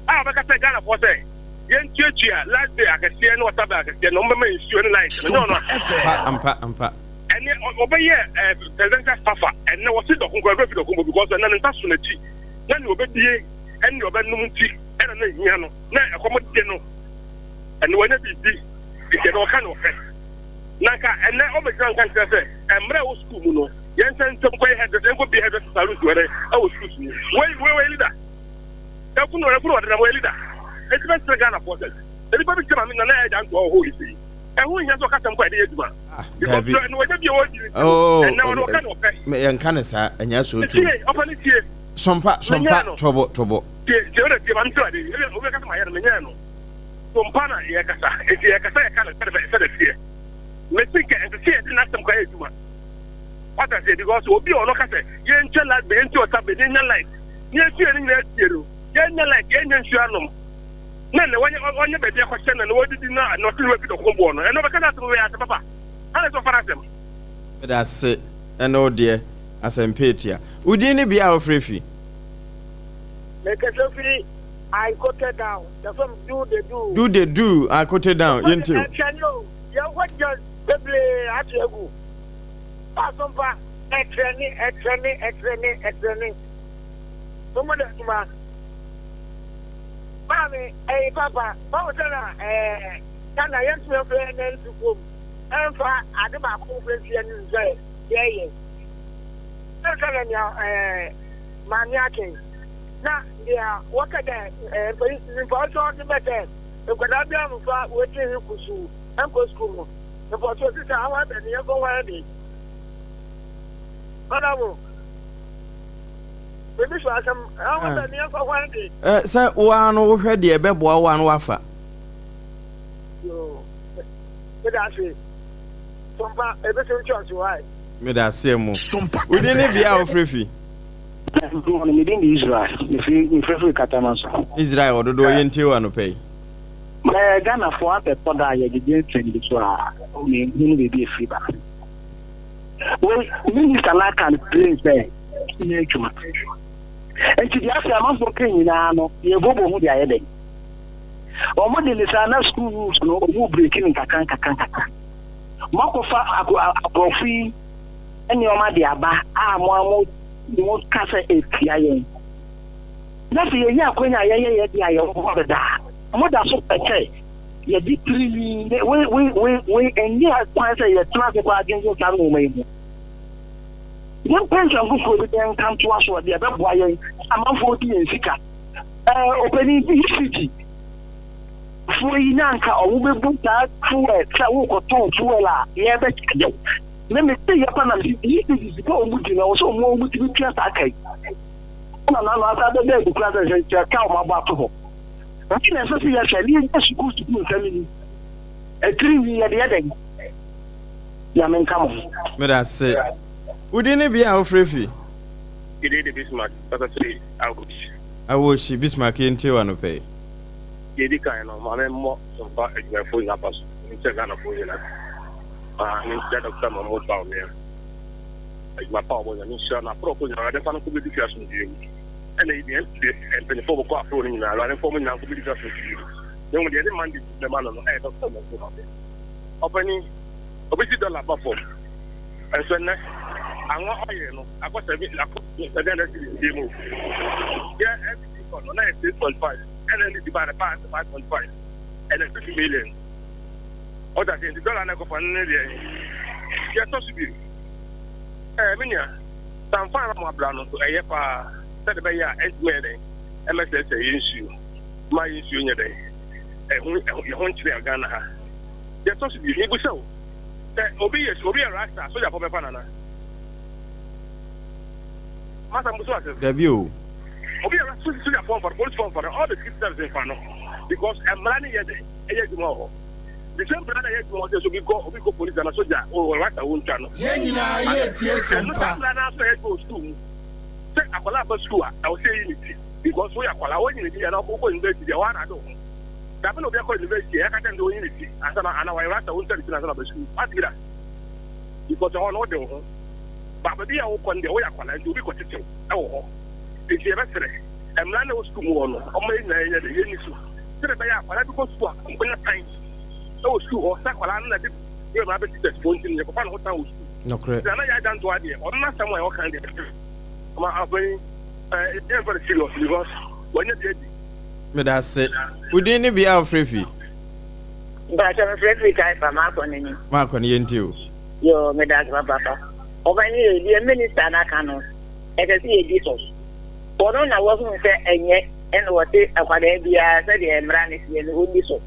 A ɔbɛka sɛ Ghanafoɔ sɛ yɛntuatua light bill akɛseɛ ne water bill akɛseɛ na ɔmbɛma nsuo ne light no nyɛ ɔno a. Pa ampa ampa. Ɛne ɔbɛyɛ ɛɛ presidential staffer ɛnɛ wɔsi dɔko koraa ɛbɛfi dɔko bɔ because ɛnɛ ne nsa so n'akyi na nea ɔbɛdie ɛne nea ɔbɛnom nti ɛna na ehia no na ɛkɔm de no ɛne wanya biribi nti ɛna ɔka na ɔpɛ na nka ɛnɛ ɔbɛgyina nka nkyerɛ sɛ mmerɛ ɛwɔ sukuu mu no yɛn nsa ntɛm kɔ yɛ hairdresser yɛn kɔ bie hairdresser salon si wɛrɛ ɛwɔ sukuu mu wei wei wei leader ɛkunu ɛkunu ɔdena wei leader eti bɛ srɛ Ghana foɔ sɛ nipa bi kyɛ maame nana ɛgya ntoa wɔ hɔ yi sɛ ɛho nhia sɛ ɔkasɛm kɔ ɛde yɛ adwuma because ɛna wɔnyɛ bi a wɔdi ne ti ɛnna ɔno ɔka na ɔpɛ yɛnka ne saa ɛnyɛ so tu tie ɔfa ne tie sompa sompa tɔbɔ tɔbɔ tie tie ɔna tie maame sɛ ɔde obi kasa ma yɛ no menyɛ no sompa na yɛkasa eti yɛkasa yɛka no sɛde sɛde teɛ mesi nkɛ ɛsɛ sɛ yɛde n'asɛm kɔ yɛ adwuma wata sɛ because obi a ɔno ka sɛ yɛntwa light bɛ yɛntwa ɔsa bɛ yɛnya light ne yɛtu yɛn nyinaa tie no yɛnya light yɛnya nsuo anom na ne wɔnyɛ ɔnyɛ baabi akɔhyɛ na ne wɔdidi na na ɔte ne wafi dɔko boɔ no ɛno ɔbɛka sɛ asɛm wei asɛm papa ana sɛ ɔfa no asɛm. Meda ase ɛne wo deɛ asɛmpa etua. Wo din ne bea a wofrɛ fi? Mekasa firi Aikote down. Yɛfrɛ me Do the Do. Do the Do, Aikote down. Yɛntie o. Ɛkyɛ ne o. Yɛn hɔ gya bebree ato agu. Asompa ɛtrɛ ne ɛtrɛ ne ɛtrɛ ne ɛtrɛ ne. Mo da adwuma. Maame ɛyi papa báwo sɛ na ɛɛ Ghana yɛntumi mfa yɛn nan nsi fam ɛmfa ade baako mfa nsi yɛn anim sɛ yɛyɛ. Ɛsɛ na nea ɛɛ maame ake na deɛ wɔka dɛ ɛɛ mpa ɔsɛ ɔde bɛsɛ nkwadaa bi amfa wɔatiri ho kusuu nkɔ sukuu mu. Mpɔtɔ sisa awa bɛ ne yɛnkɔ hwan de. Honorable. Baabi so asɛm awa bɛ ne yɛnkɔ hwan de. Ɛ sɛ wo ara no wohwɛ deɛ ɛbɛboa wo a na wafa. Yoo. Meda ase. Sompa ebi so nkyɛn so ae. Meda ase mo. Wo din ne bea a wofrɛ fi? Me din de Israel. Mefiri mefirifiri Katama so. Israel ɔdodoɔ yɛntie wo anɔpa yi. Mɛ Ghanafoɔ abɛtɔ da a yɛgyegye nsɛm bi so a menhunu baabi ɛfiri ba. Wei minister no aka no plain sɛ nyɛ adwuma. Nti deɛ afei amanfoɔ ka nyinaa no yɛbobo ho de ayɛ dɛn? Wɔn de ne saa na school rules no wɔn breaki no nkakra nkakra nkakra. Moakɔfa aborɔfo yi nneɛma de aba a mo a mo mo ka sɛ etia yɛn. Na sɛ yɛnya akwanya a yɛyɛ yɛ de a yɛwɔ hɔ deda a, moda so pɛ sɛ yɛde tirinwi ne wei wei wei wei ɛnyɛ kwan sɛ yɛtena ase koraa dwendwen saa nneɛma yi ho. Yɛmpɛ nsɛm foforɔ bi na yɛnka ntoa so a deɛ ɛbɛboa yɛn amanfoɔ di yɛn sika. Ɛɛ ɔpanin ECG. Foɔ yi na anka ɔmo bɛbu saa fuel sɛ wokɔtɔn fuel a yɛbɛkyagye wo. Me mete yɛ pa na mese ECG sika a ɔmo di no ɛwɔ sɛ ɔmo ɔmo tumi tua saa ka yi. Ɛna n'ano asan bɛda adi koraa sɛ sɛ sɛ ka ɔmo abɔ ato hɔ. Wei na ɛsɛ sɛ yɛhwɛ ne yɛgya sukuu sukuu nsɛm yi. Atiri nwi yɛde yɛ dɛn? Nyame nka mo ho. Medase. Wo din ne bea a wofrɛ fi? Me din de Bismarck, kasa firi Awohyi. Awohyi, Bismarck yɛntie wo anɔpa yi. Deɛ ɛdi kan no, ma memmɔ Sompa adwumayɛfoɔ nyinaa aba so, menkyia Ghanafoɔ nyinaa, ma menkyia Dɔkta Mahmood Bawumia, adwuma pa a ɔbɔ Nyame nhyira no, aporɔfoɔ nyinaa Awurade mfa no nkɔ bɛdi fie asomdwoeɛ mu, ɛna yi deɛ NPP mpanimfoɔ bɛkɔ aporɔ no nyinaa Awurade mfa wɔn nyinaa nkɔ bɛdi fie asomdwoeɛ mu, na mmom deɛ yɛde mandate bɛma no no ɛyɛ Dɔkta Mahmood Bawumia. Ɔpanin, obi si dɔla ba fam, nso ɛnnɛ anwa ɔyɛ no akɔ sɛbi akɔ 700 cedis bi mu, yɛ NPP kɔ no na yɛ 6.5. Ɛna NDC baa no baa sɛ 5.5 ɛna 50 million. Ɔda sɛ nti dɔla na ɛkɔfa no ne deɛ deɛ ɛtɔ so bio. Ɛɛ me nua sanfa na mo abra no nso ɛyɛ paa sɛde bɛyɛ a ɛntumi yɛ dɛn ɛmɛsɛsɛ yɛ nsuo ma yɛ nsuo nyɛ dɛn ɛho ɛho yɛ ho nkyerɛ Ghana ha. Deɛ ɛtɔ so bio mebusa o sɛ obi yɛ obi yɛ rasta sogyafo bɛfa nana masa mbuso asɛm. Dabi o. Obi a so sogyafoɔ mfa no, polisifoɔ mfa no, all the security service mfa no because mmara no yɛ dɛ ɛyɛ adwuma wɔ hɔ. The same mmara na ɛyɛ adwuma wɔ sɛ so obi kɔ obi kɔ polisi ana sogya o rasta wo ntwa no. Yɛn nyinaa yɛ tie Ɛno saa sompa. mmara no ara so na ɛyɛ adwuma wɔ sukuu mu sɛ akwadaa ba sukuu a ɛwɔ sɛ eyi ne ti because woyɛ akwadaa wɔnyi ne ti ana wokɔ university deɛ wɔn ana ade wo ho. Dabi na obi akɔ university a yɛka kyerɛ no sɛ ɔnyi ne ti ansa na ana wɔyɛ rasta wɔntwa ne ti ansa na ɔba sukuu. Wate bi da? Because ɛhɔ no wode wo ho. Ba baabi a wokɔ no deɛ woyɛ akwadaa nti obi kɔtetew wɔ hɔ. Enti yɛbɛsrɛ, mmara no a ɛwɔ sukuu mu hɔ no, ɔmma yɛn nyinaa yɛnyɛ dɛ, yɛnni so, sɛdeɛ ɛbɛyɛ a akwadaa bi kɔ sukuu a, ɔnya tan wɔ sukuu hɔ, sɛ akwadaa no na ɛde berɛ ma abɛsi test-foɔ nti no, yɛkɔfa ne ho tan wɔ sukuu. Nokorɛ. Nti Nana Yaa Gyantoa deɛ, ɔno n'asɛm a ɔka no deɛ, ɔma afei eh, yɛmfa no serious because wanya bi adi. Medase. Wo din ne bea a wofrɛ fi? Mpakyɛ mefrɛ firi Taifa, Maakɔ n'anim. Maakɔ no yɛntie o. Yoo, medase papaapa. Ɔman yi deɛ minister no aka no, ɛsɛ sɛ yɛdi so. Ɔno na wahunu sɛ ɛnyɛ ɛna ɔse akwadaa biara sɛdeɛ mmara no teɛ no ɔnni so.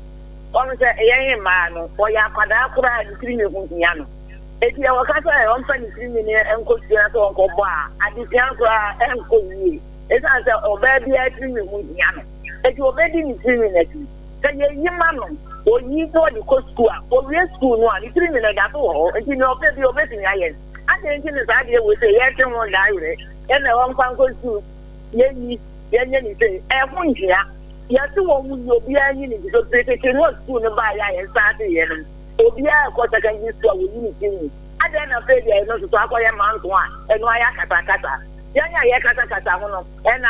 Wahu sɛ yɛn mmaa no, ɔyɛ akwadaa koraa a ne tirinwi ho hia no. Enti sɛ wɔka sɛ ɔmfa ne tirinwi no nkɔsua sɛ ɔnkɔbɔ a, adesua no koraa ɛnkɔ yie. Ɛsiane sɛ ɔbaa biara tirinwi ho hia no. Enti ɔbɛdi ne tirinwi no akyi. Sɛ yɛyi ma no, ɔyi na ɔde kɔ sukuu a, ɔwie sukuu no a, ne tirinwi no ɛda so wɔ hɔ. Enti nea ɔpɛ biara ɔbɛtumi ayɛ. Adɛn nti na saa adeɛ wei sei yɛte ho daa werɛ ɛna wɔmfa nkɔ sukuu yɛnyi yɛnyɛ ne sei ɛho nhia yɛse wɔn mu nyi obiara nyi ne ti so firi tete no a sukuu no baeɛ a yɛn starte yɛ no obiara ɛkɔ secondary school a wɔyi ne ti nwi adɛn na afei deɛ ɛno nso so akɔyɛ manto a ɛno ayɛ akasakasa yɛn a yɛkasakasa ho no ɛna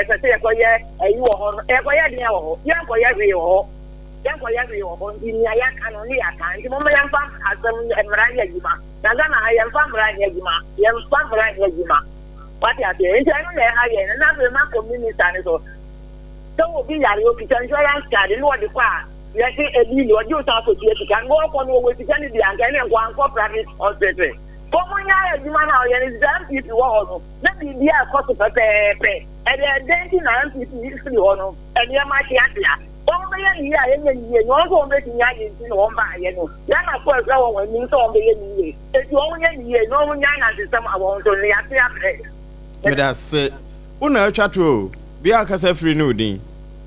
ɛsɛ sɛ yɛkɔyɛ ayi wɔ hɔ no yɛkɔyɛ deɛ wɔ hɔ yɛnkɔyɛ hwee wɔ hɔ yɛnkɔyɛ hwee wɔ hɔ nti nea yɛaka no ne yɛaka nti momma yɛmfa asɛm mmara nyɛ adwuma Na Ghana ha yɛmfa mmara nyɛ adwuma, yɛmfa mmara nyɛ adwuma. Wate aseɛ? Nti ɛno na ɛha yɛn no. Na afei makɔ minister no so. Sɛ obi yare okita insurance card na ɔde kɔ a, yɛse ebi ni, ɔgye wo san akɔtua sika. Na ɔkɔ no ɔwɔ sika no bi a, anka ɛne nka wankɔ private hospital. Wɔn nyɛ adwuma no a ɔyɛ no sɛ NPP wɔ hɔ no, na biribiara ɛkɔ so pɛpɛɛpɛ. Ɛdeɛ ɛdɛn nti na NPP firi hɔ no, nneɛma akyeakyea. Wɔn bɛyɛ ne yie a yɛnyɛ ne yie, nea wɔn nso wɔn bɛtumi ayɛ nti na wɔn baayɛ no. Ghanafoɔ ɛhwɛ wɔn anim sɛ wɔn bɛyɛ ne yie. Enti wɔn nyɛ ne yie na wɔn nyɛ anansesɛm a wɔn nso no yɛate abrɛ. Medase. Wo na atwa to o. Bia akasa firi ne wo din.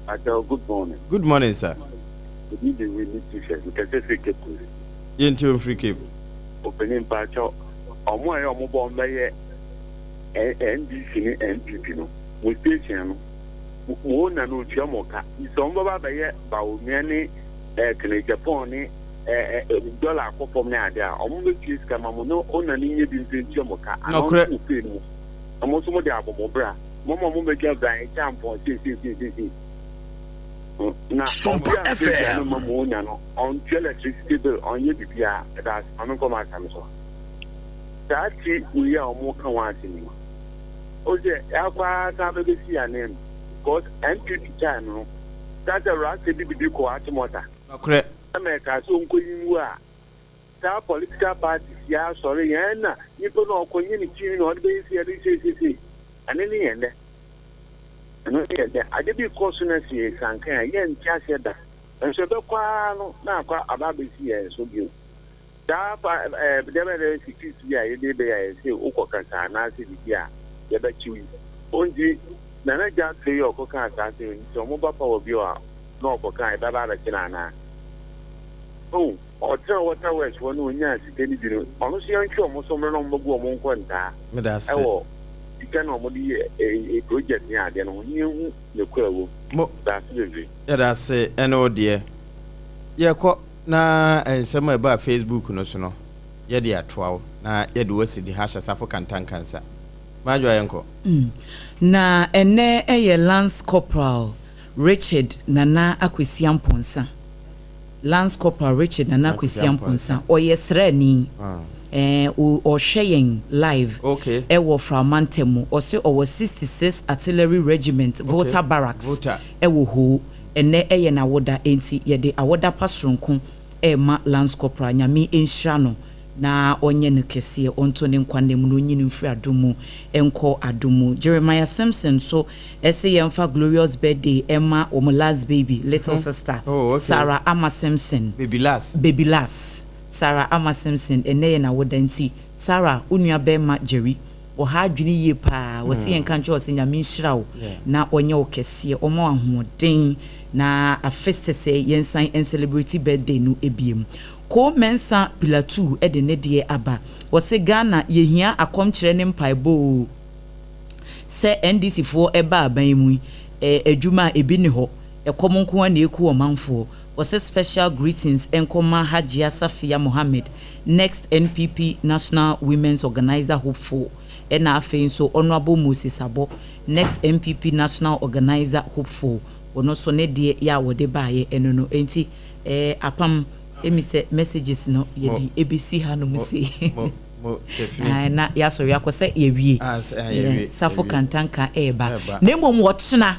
Pakyɛw good morning. Good morning sir. Me din de Winnie Tushɛ, me kasa firi Cape Coast. Yɛntie wo mfiri Cape. Opanin mpakyɛw, ɔmo a ɛyɛ ɔmo bɔ ɔmo bɛyɛ NDC ne NPP no, mo station no, mo owner no otua mo ka, nti sɛ ɔmo bɛba abɛyɛ Bawumia ne eh, kene Japan ne eh, eh, dollar akɔ fam ne ade a, ɔmo bɛtua sika ma mo na owner no nyɛ bi mfa ntua mo ka, anaa Nokorɛ. ɔnto mo pay no mu, na mo nso mo de abɔ mo bra. Mo ma mo bɛgya Brian Acheampong sei sei sei sei sei. Na Sompa ɔbea mfa aduane FM. mma mo owner no, ɔntua electricity bill, ɔnyɛ biribiara. Ɛda ase, ma menkɔ m'asɛm so. Saa ti wei a wɔka ho asɛm yi, o sɛ yɛakɔ ara san bɛbɛsi yɛn ananmu because NPP time no, saa sɛ Rasta de biribi kɔɔ Achimota Nokorɛ. ɛma ɛkaa sɛ ɔnkɔyi ngu a, saa political parties yi asɔre yɛn na nipa no a ɔkɔnyɛ ne tiri na ɔde bɛyɛ sei ɛde sei sei sei. Ɛno ne yɛn dɛ. Ɛno ne yɛn dɛ. Ade bi kɔ so na sɛ yɛsankan a, yɛnte aseɛ da. Nso ɛbɛkɔ ara no na akɔ aba abɛsi yɛn so bio. Saa fa ɛɛ deɛ bɛyɛ dɛ security yi a yɛde bɛyɛ a yɛse wokɔ kasa anaasɛ biribi a yɛbɛkyew yi. Ɔnti Nana Gyamfi yi a ɔkɔkaa saa asɛm yi sɛ ɔmo ba power bio a na ɔkɔka a yɛbɛba abɛkye no anaa? Oh ɔtena water works hɔ na ɔnyaa sika no bi no ɔno nso yɛntwe ɔmo so mmrɛ na ɔmo bɛgu ɔmo nkɔntaa Meda ase. ɛwɔ sika no a ɔmo de yɛ project ne adeɛ no ho na yɛnhu nokorɛ a ɛwɔ mu. Mo. Meda ase bebree. Yɛda ase ɛne wo deɛ. Yɛkɔ na nsɛm a ɛbaa Facebook no so no yɛde atoa wo na yɛde wo asi de ha ahyɛ Safo Kantankansa. Madwoa yɛnkɔ. Na ɛnnɛ yɛ Lance Corporal Richard Nana Akwesi Amponsah. Lance Corporal Richard Nana Akwesi Amponsah, ɔyɛ sraani. Ɛɛ, ɔhwɛ yɛn live ɛwɔ Frao mantam mu. Ɔse ɔwɔ 66 Artillery Regiment, Volta Barracks ɛwɔ Hoo. Ɛnnɛ ɛyɛ n'awoda, enti yɛde awoda pa soronko rema Lance Corporal. Nyame nhyira no na ɔnyɛ no kɛseɛ, ɔnto ne nkwa nna mu na ɔnyi no mfiri adom mu nkɔ adom mu. Jeremiah Simpson nso se yɛmfa glorious birthday mma wɔn last baby, little sister, Sarah Ama Simpson. Baby Last. Baby Last. Sarah Ama Simpson, ɛnnɛ yɛ n'awoda nti, Sarah, wo nua barima Jerry, ɔha adwene yie paa, ɔse yɛnka nkyerɛ wo sɛ Nyame nhyira wo na ɔnyɛ wo kɛseɛ, ɔma wo ahoɔden na afe sɛsɛɛ yɛnsan ncelebrate birthday no biom. Koo Mensah Pilatuu de ne deɛ aba, ɔse Ghana yɛhia akɔmkyerɛ ne mpaebɔ oo, sɛ NDC foɔ ba aban mu yi, adwuma a ebi nni hɔ, ɛkɔm nko ara na ɛku ɔmanfoɔ. Ɔse special greetings nkɔ ma Hajia Safiya Mohammed, next NPP National Women's Organiser hopeful, ɛna afei nso Honourable Moses Abɔ, next NPP National Organiser hopeful, ɔno nso ne deɛ yɛ a wɔde baeɛ ɛno no. Enti eh, apam, emi sɛ messages no yɛde ɛbɛsi hanom sei. Ae, na yɛasɔre akɔ sɛ yɛwie. Ah, sɛ, ah, yɛwie, Safo yɛwie. Kantanka ɛreba. Ɛreba. Na mmom ɔkyena,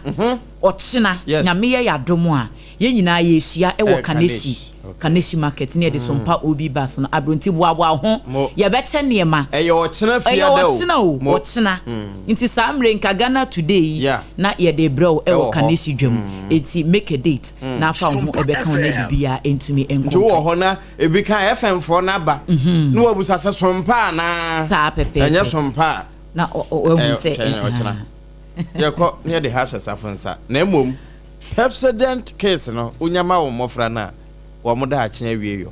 ɔkyena, Yes. Nyame yɛ yɛn adom a, yɛn nyinaa yɛrehyia wɔ Ɛɛ, Kaneshie, Kaneshie, okay. Kaneshie market ne yɛde Sompa OB bus no abrɛ nti boaboa wo ho, Mo. yɛbɛkyɛ nneɛma. Ɛyɛ ɔkyena Ɛyɛ fiada o. ɔkyena o, Mo. ɔkyena. Nti saa mmerɛ yi nka Ghana Today yi Yeah. na yɛde rebrɛ wo wɔ Ɛwɔ hɔ. Kaneshie dwam. Enti make a date na afa wo ho Sompa ɛbɛka wo na FM. biribiara ntumi nkɔ Nti wowɔ nkan. hɔ na ebi ka FM foɔ no aba na wabusa sɛ Sompa anaa? Saa pɛpɛɛpɛ. Ɛnyɛ Sompa a. Na wahu Ɛyɛ sɛ twɛn ɔkyena. Yɛkɔ na yɛde ha hyɛ safo nsa. Na mmom Pepsodent case no wonya ma wo mmɔfra no a, wɔn daakye awie yɔ.